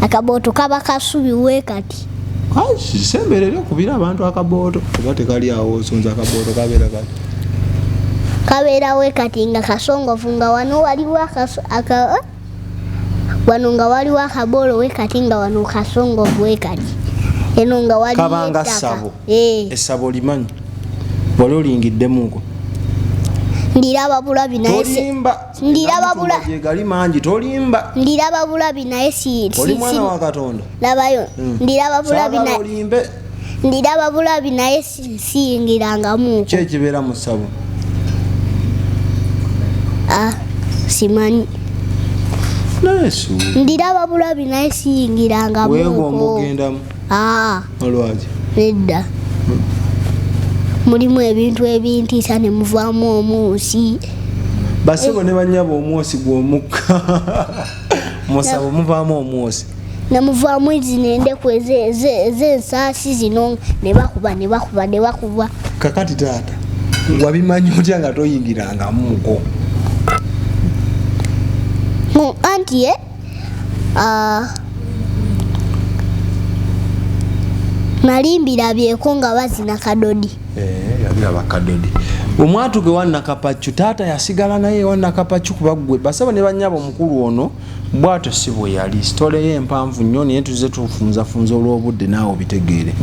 [SPEAKER 1] Akabooto kaba kasubi we kati.
[SPEAKER 2] Semberere okubira abantu akabooto oba tekali awo osonza akabooto kabeera kati?
[SPEAKER 1] Kabeera we kati nga kasongovu, nga wano waliwo wano nga waliwo akaboolo we kati, nga wano kasongovu we kati. Eno nga waliwo
[SPEAKER 6] Kabanga
[SPEAKER 1] ettaka.
[SPEAKER 6] Ssabo. Essabo olimanyi? Wali olingiddemuko?
[SPEAKER 1] Ndiraba bulabi naye
[SPEAKER 6] Tolimba.
[SPEAKER 1] Ndiraba bula-
[SPEAKER 6] Gye gali mangi, tolimba.
[SPEAKER 1] Ndiraba bulabi naye si
[SPEAKER 6] Oli mwana wa Katonda.
[SPEAKER 1] Labayo. Ndiraba bulabi
[SPEAKER 6] Saagala
[SPEAKER 1] naye
[SPEAKER 6] olimbe.
[SPEAKER 1] Ndiraba bulabi naye siyingirangamu.
[SPEAKER 6] Ki ekibeera mu ssabo?
[SPEAKER 1] Simanyi.
[SPEAKER 6] Yesu.
[SPEAKER 1] Ndiraba bulabi naye siyingirangamu.
[SPEAKER 2] Weegomba ogendamu? Olwaki?
[SPEAKER 1] Nedda. Mulimu ebintu ebintiisa ne muvaamu omwosi.
[SPEAKER 6] Basebo ne bannyabo, omwosi gw'omukka. Musabo muvaamu omwosi.
[SPEAKER 1] Ne muvaamu zino endeku ez'ensaasi zino ne bakuba, ne bakuba, ne bakuba.
[SPEAKER 2] Kakati taata, wabimanyi otya nga toyingirangamuko?
[SPEAKER 1] Anti ye, nali mbirabyeko nga bazina kadodi.
[SPEAKER 6] Yabiraba kadodi. Omwatuke wa Nakapaccu, taata yasigala naye wa Nakapaccu kuba ggwe. Basebo ne bannyabo, omukulu ono bw'atyo si bwe yali. Sitole ye empanvu nnyo, naye tuzze tufunzafunza olw'obudde, naawe obitegeere.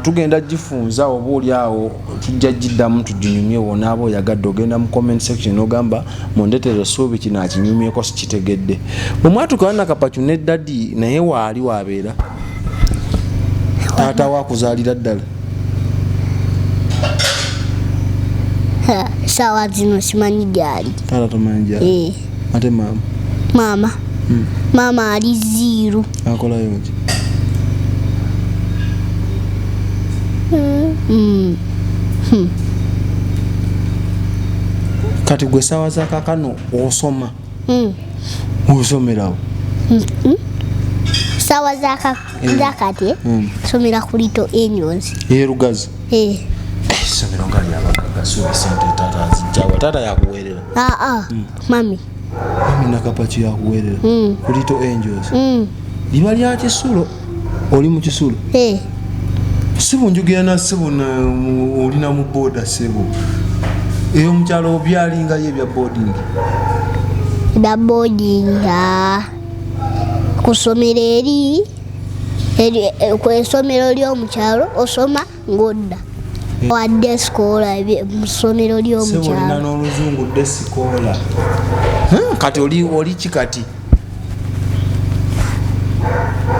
[SPEAKER 6] Tugenda gifunza oba oli awo tujja giddamu tuginyumye. Wonaaba oyagadde ogenda mu comment section n'ogamba mundeetere essuubi kino akinyumyeko sikitegedde. Omwatuke wa Nakapaccu ne daddy naye waali waabeera. Taata we akuzaalira ddala.
[SPEAKER 1] Saawa zino simanyi gy'ali.
[SPEAKER 2] Taata tomanyi gy'ali? Ate maama?
[SPEAKER 1] Maama. Maama ali ziiru.
[SPEAKER 2] Akolayo ki?
[SPEAKER 6] Kati gwe saawa za kaakano osoma? Osomerawo?
[SPEAKER 1] Saawa za kati somera ku Little Angels.
[SPEAKER 2] E Lugazi?
[SPEAKER 6] Essomero nga lyabagagga, suubi sente taata azijjawa? Taata yakuweerera?
[SPEAKER 1] Mami.
[SPEAKER 2] Mami Nakapaki yakuweerera? Ku Little Angels?
[SPEAKER 6] Liba lya kisulo,
[SPEAKER 2] Oli mu kisulo? Sebo njogera na sebo olina mu boda sebo.
[SPEAKER 6] Eyo mukyalo byalingayo ebya boarding?
[SPEAKER 1] Ebya boarding, kusomero eri, ku essomero ly'omukyalo osoma ng'odda. Wadde sikola mu ssomero ly'omukyalo.
[SPEAKER 6] Sebo olina n'oluzungu dde sikola. Kati oli ki kati?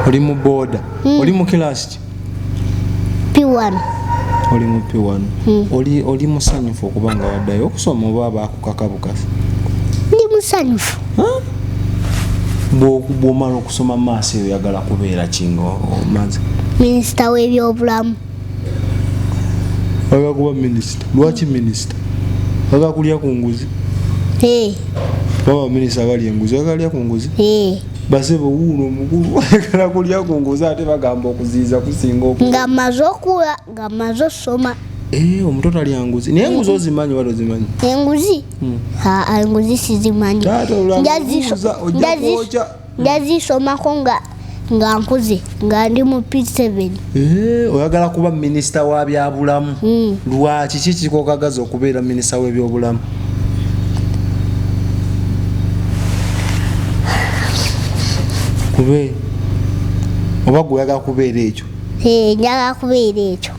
[SPEAKER 2] Oli mu boda? Oli mu class ki?
[SPEAKER 1] P1.
[SPEAKER 2] Oli mu P1. Oli musanyufu okuba nga waddayo okusoma oba baakukaka bukasi?
[SPEAKER 1] Ndi musanyufu.
[SPEAKER 6] Bw'omala okusoma maaso eyo oyagala kubeera ki nga omaze?
[SPEAKER 1] Minisita w'ebyobulamu.
[SPEAKER 2] Oyagala kuba minisita? Lwaki minisita? Oyagala kulya ku nguzi? Baba minisita balya enguzi, oyagala kulya ku nguzi? Basebo wuuno omukulu ayagala kulya ku nguzi, ate bagamba okuziyiza kusinga oku.
[SPEAKER 1] Nga mmaze okula, nga mmaze osoma.
[SPEAKER 2] Omuto talya nguzi. Naye enguzi ozimanyi oba tozimanyi?
[SPEAKER 1] Enguzi? Enguzi sizimanyi.
[SPEAKER 2] Taata olaba obuuza, ojja kwokya.
[SPEAKER 1] Njazisomako nga nkuze, nga ndi mu P7.
[SPEAKER 6] Oyagala kuba minisita wa byabulamu? Lwaki? Ki kikokagaza okubeera minisita w'ebyobulamu?
[SPEAKER 2] Kube oba gwe oyagala kubeera ekyo?
[SPEAKER 1] Njagala kubeera ekyo.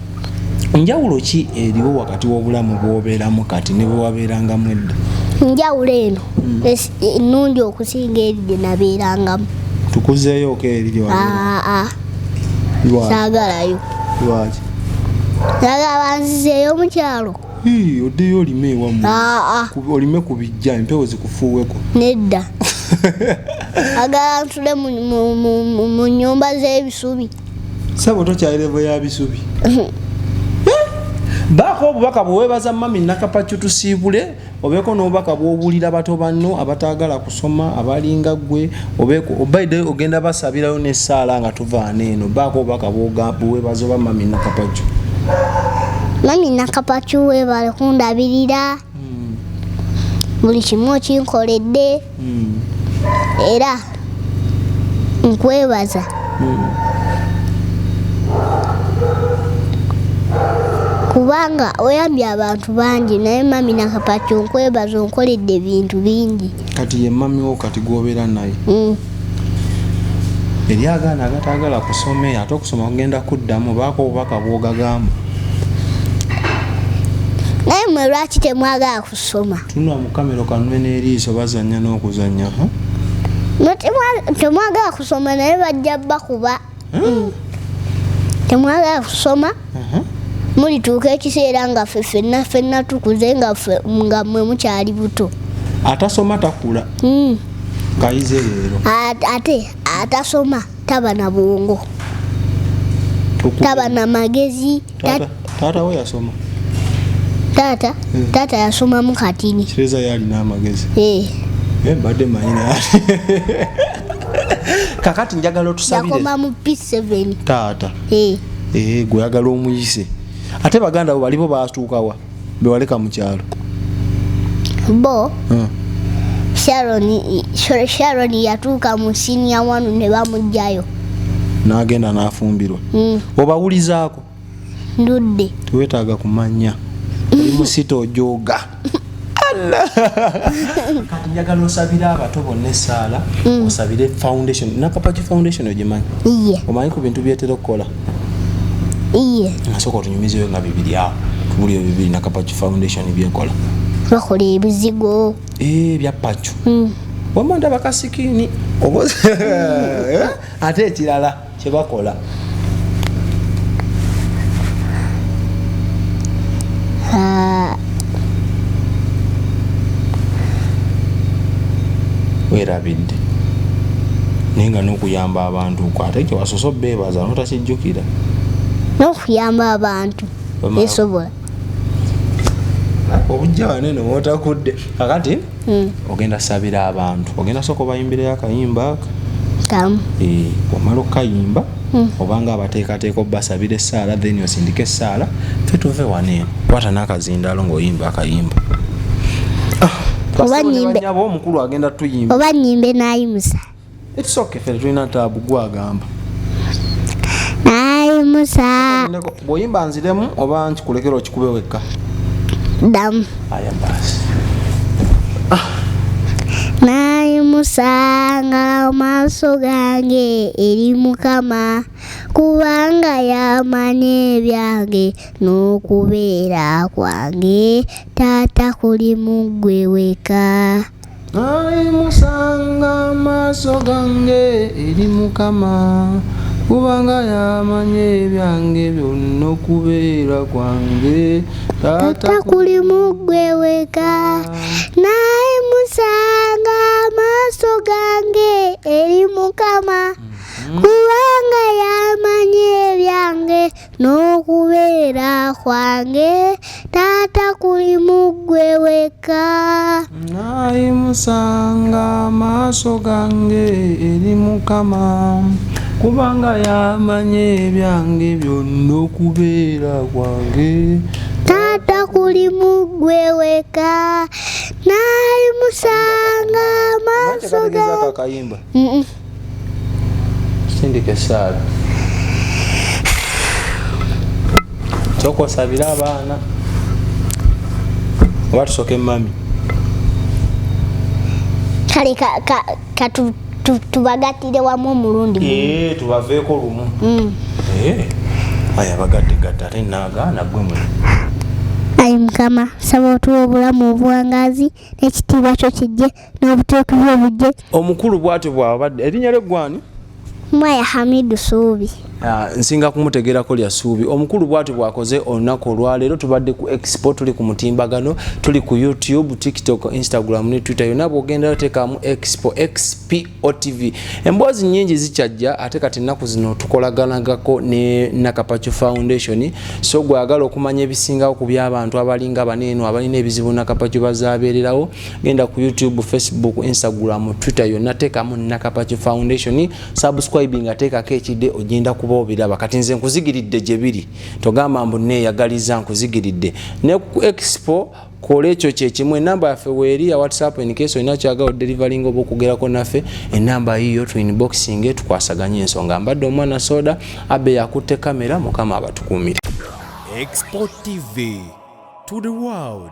[SPEAKER 6] Njawulo ki eriwo wakati w'obulamu bw'obeeramu kati ne bwe wabeerangamu edda?
[SPEAKER 1] Njawulo eno ennungi okusinga eri gye nabeerangamu.
[SPEAKER 2] Tukuzeeyo eri gye wabeera.
[SPEAKER 1] Saagalayo.
[SPEAKER 2] Lwaki?
[SPEAKER 1] Saagala banzizeeyo mu kyalo.
[SPEAKER 2] Oddeyo olime ewammwe.
[SPEAKER 1] Aa.
[SPEAKER 2] Olime ku bijja empewo zikufuuweko.
[SPEAKER 1] Nedda. Agala nsule mu nnyumba z'ebisubi.
[SPEAKER 2] Ssebo tokyali level ya bisubi. Baako obubaka bweweebaza mami Nakapakyu tusiibule, obeeko n'obubaka bw'obuulira bato banno abataagala kusoma abalinga ggwe, obeeko by the way ogenda basabirayo n'essaala nga tuvaana eno. Baako obubaka bweweebaza oba mami Nakapakyu.
[SPEAKER 1] Mami Nakapakyu weebale kundabirira. Buli kimu okinkoledde. Era nkwebaza. Kubanga oyambye abantu bangi naye mami Nakapakyu nkwebaza onkoledde ebintu bingi.
[SPEAKER 2] Kati ye mami wo kati gw'obeera naye. Eri agaana agataagala kusoma ate okusoma kugenda kuddamu, baako obubaka bw'ogagamba.
[SPEAKER 1] Naye mmwe lwaki temwagala kusoma?
[SPEAKER 2] Tunula mu kamera okanule n'eriiso bazannya n'okuzannya.
[SPEAKER 1] Mmwe temwagala kusoma naye bajja bakuba. Temwagala kusoma. Mulituuka ekiseera nga ffe ffenna tukuze nga mmwe mukyali buto.
[SPEAKER 2] Atasoma takula. Kayize leero.
[SPEAKER 1] Ate atasoma taba na bwongo. Taba na magezi.
[SPEAKER 2] Taata we yasoma.
[SPEAKER 1] Taata? Taata yasomamu katini.
[SPEAKER 2] Kireza yalina amagezi. Mbadde mmanyi naye. Kakati njagala otusabire.
[SPEAKER 1] Yakoma mu P7.
[SPEAKER 2] Taata. Gwe oyagala omuyise. Ate baganda bo balibo baatuuka wa? Be waleka mu kyalo.
[SPEAKER 1] Bo? Sharon yatuuka mu senior 1 ne bamuggyayo.
[SPEAKER 2] N'agenda n'afumbirwa. Obawulizaako?
[SPEAKER 1] Ndudde.
[SPEAKER 2] Teweetaaga kumanya. Oli musito ojooga. Allah! Kati njagala osabire abato bonna essaala, osabire foundation. Nakapakyu Foundation ogimanyi?
[SPEAKER 1] Iye.
[SPEAKER 2] Omanyi ku bintu byetera okukola?
[SPEAKER 1] Iye.
[SPEAKER 2] Nasooka otunyumizeeyo nga bibiri awo. Tubulire bibiri Nakapakyu Foundation byekola.
[SPEAKER 1] Bakola ebizigo.
[SPEAKER 2] Bya Pakyu. Wamma ndaba kasikiini. Ate ekirala kye bakola. Weerabidde. Naye nga n'okuyamba abantu okwo ate kye wasoose obbeebaza n'otakijjukira.
[SPEAKER 1] N'okuyamba abantu esobola.
[SPEAKER 2] Obujja wano eno w'otakudde. Kakati ogenda sabira abantu. Ogenda sooka obayimbireyo akayimba aka.
[SPEAKER 1] Kamu.
[SPEAKER 2] Bw'omala okukayimba, obanga abateekateeka obbasabira essaala, then osindike essaala, ffe tuve wano eno. Kwata n'akazindaalo ng'oyimba akayimba.
[SPEAKER 1] Oba nnyimbe.
[SPEAKER 2] Banyabo omukulu agenda tuyimba.
[SPEAKER 1] Oba nnyimbe n'ayimusa.
[SPEAKER 2] It's okay, ffe tulina taabu gw'agamba.
[SPEAKER 1] N'ayimusa.
[SPEAKER 2] Bw'oyimba nziremu oba nkikulekera okikube wekka?
[SPEAKER 1] Ddamu.
[SPEAKER 2] Aya basi.
[SPEAKER 1] Nayimusanga amaaso gange eri Mukama, kubanga yamanyi ebyange n'okubeera kwange, taata kuli mu ggwe wekka.
[SPEAKER 2] Nayimusanga amaaso gange eri Mukama, kubanga yamanyi ebyange byonna okubeera kwange,
[SPEAKER 1] taata kuli mu ggwe wekka. Nayimusanga amaaso gange eri Mukama, kubanga yamanyi ebyange n'okubeera kwange, taata kuli mu ggwe wekka.
[SPEAKER 2] Nayimusanga amaaso gange eri Mukama, kubanga yamanyi ebyange byonna okubeera kwange,
[SPEAKER 1] taata kuli mu ggwe wekka. Nayimusanga amaaso gange.
[SPEAKER 2] Akayimba. Sindika essaala. Sooka osabire abaana. Oba tusooke mami.
[SPEAKER 1] Kale tubagattire wamu omulundi gumu.
[SPEAKER 2] Tubaveeko lumu. Aya bagadde gadde ate naagaana ggwe muli.
[SPEAKER 1] Ayi Mukama, nsaba otuwe obulamu obuwangaazi n'ekitiibwa kyo kijje n'obutuukirivu bujje.
[SPEAKER 2] Omukulu bw'atyo bw'abadde. Erinnya lye ggwani?
[SPEAKER 1] Mwaya Hamidu Suubi.
[SPEAKER 6] Nsinga kumutegerako lya Suubi. Omukulu bw'atyo bw'akoze olunaku olwaleero. Tubadde ku Expo, tuli ku mutimbagano, tuli ku YouTube, TikTok, Instagram ne Twitter. Yonna bw'ogendayo teekamu Expo, XPO TV. Emboozi nnyingi zikyajja, ate kati ennaku zino tukolaganagako ne Nakapacho Foundation. So gw'ayagala okumanya ebisingawo ku by'abantu abalinga bano eno abalina ebizibu, Nakapacho bazaabeererawo. Genda ku YouTube, Facebook, Instagram, Twitter, yonna teekamu Nakapacho Foundation, subscribe nga teekako ekidde, ogenda kuba obiraba. Kati nze nkuzigiridde gye biri, togamba mbu neeyagaliza, nkuzigiridde. Ne ku Expo kola ekyo kyekimu. Enamba yaffe weeri ya WhatsApp, in case olina kyagala odeliveringa oba okugerako naffe, enamba yiyo tu inboxing tukwasaganye ensonga. Mbadde omwana soda abe yakutte kamera. Mukama abatukuumire.
[SPEAKER 3] Expo TV to the world.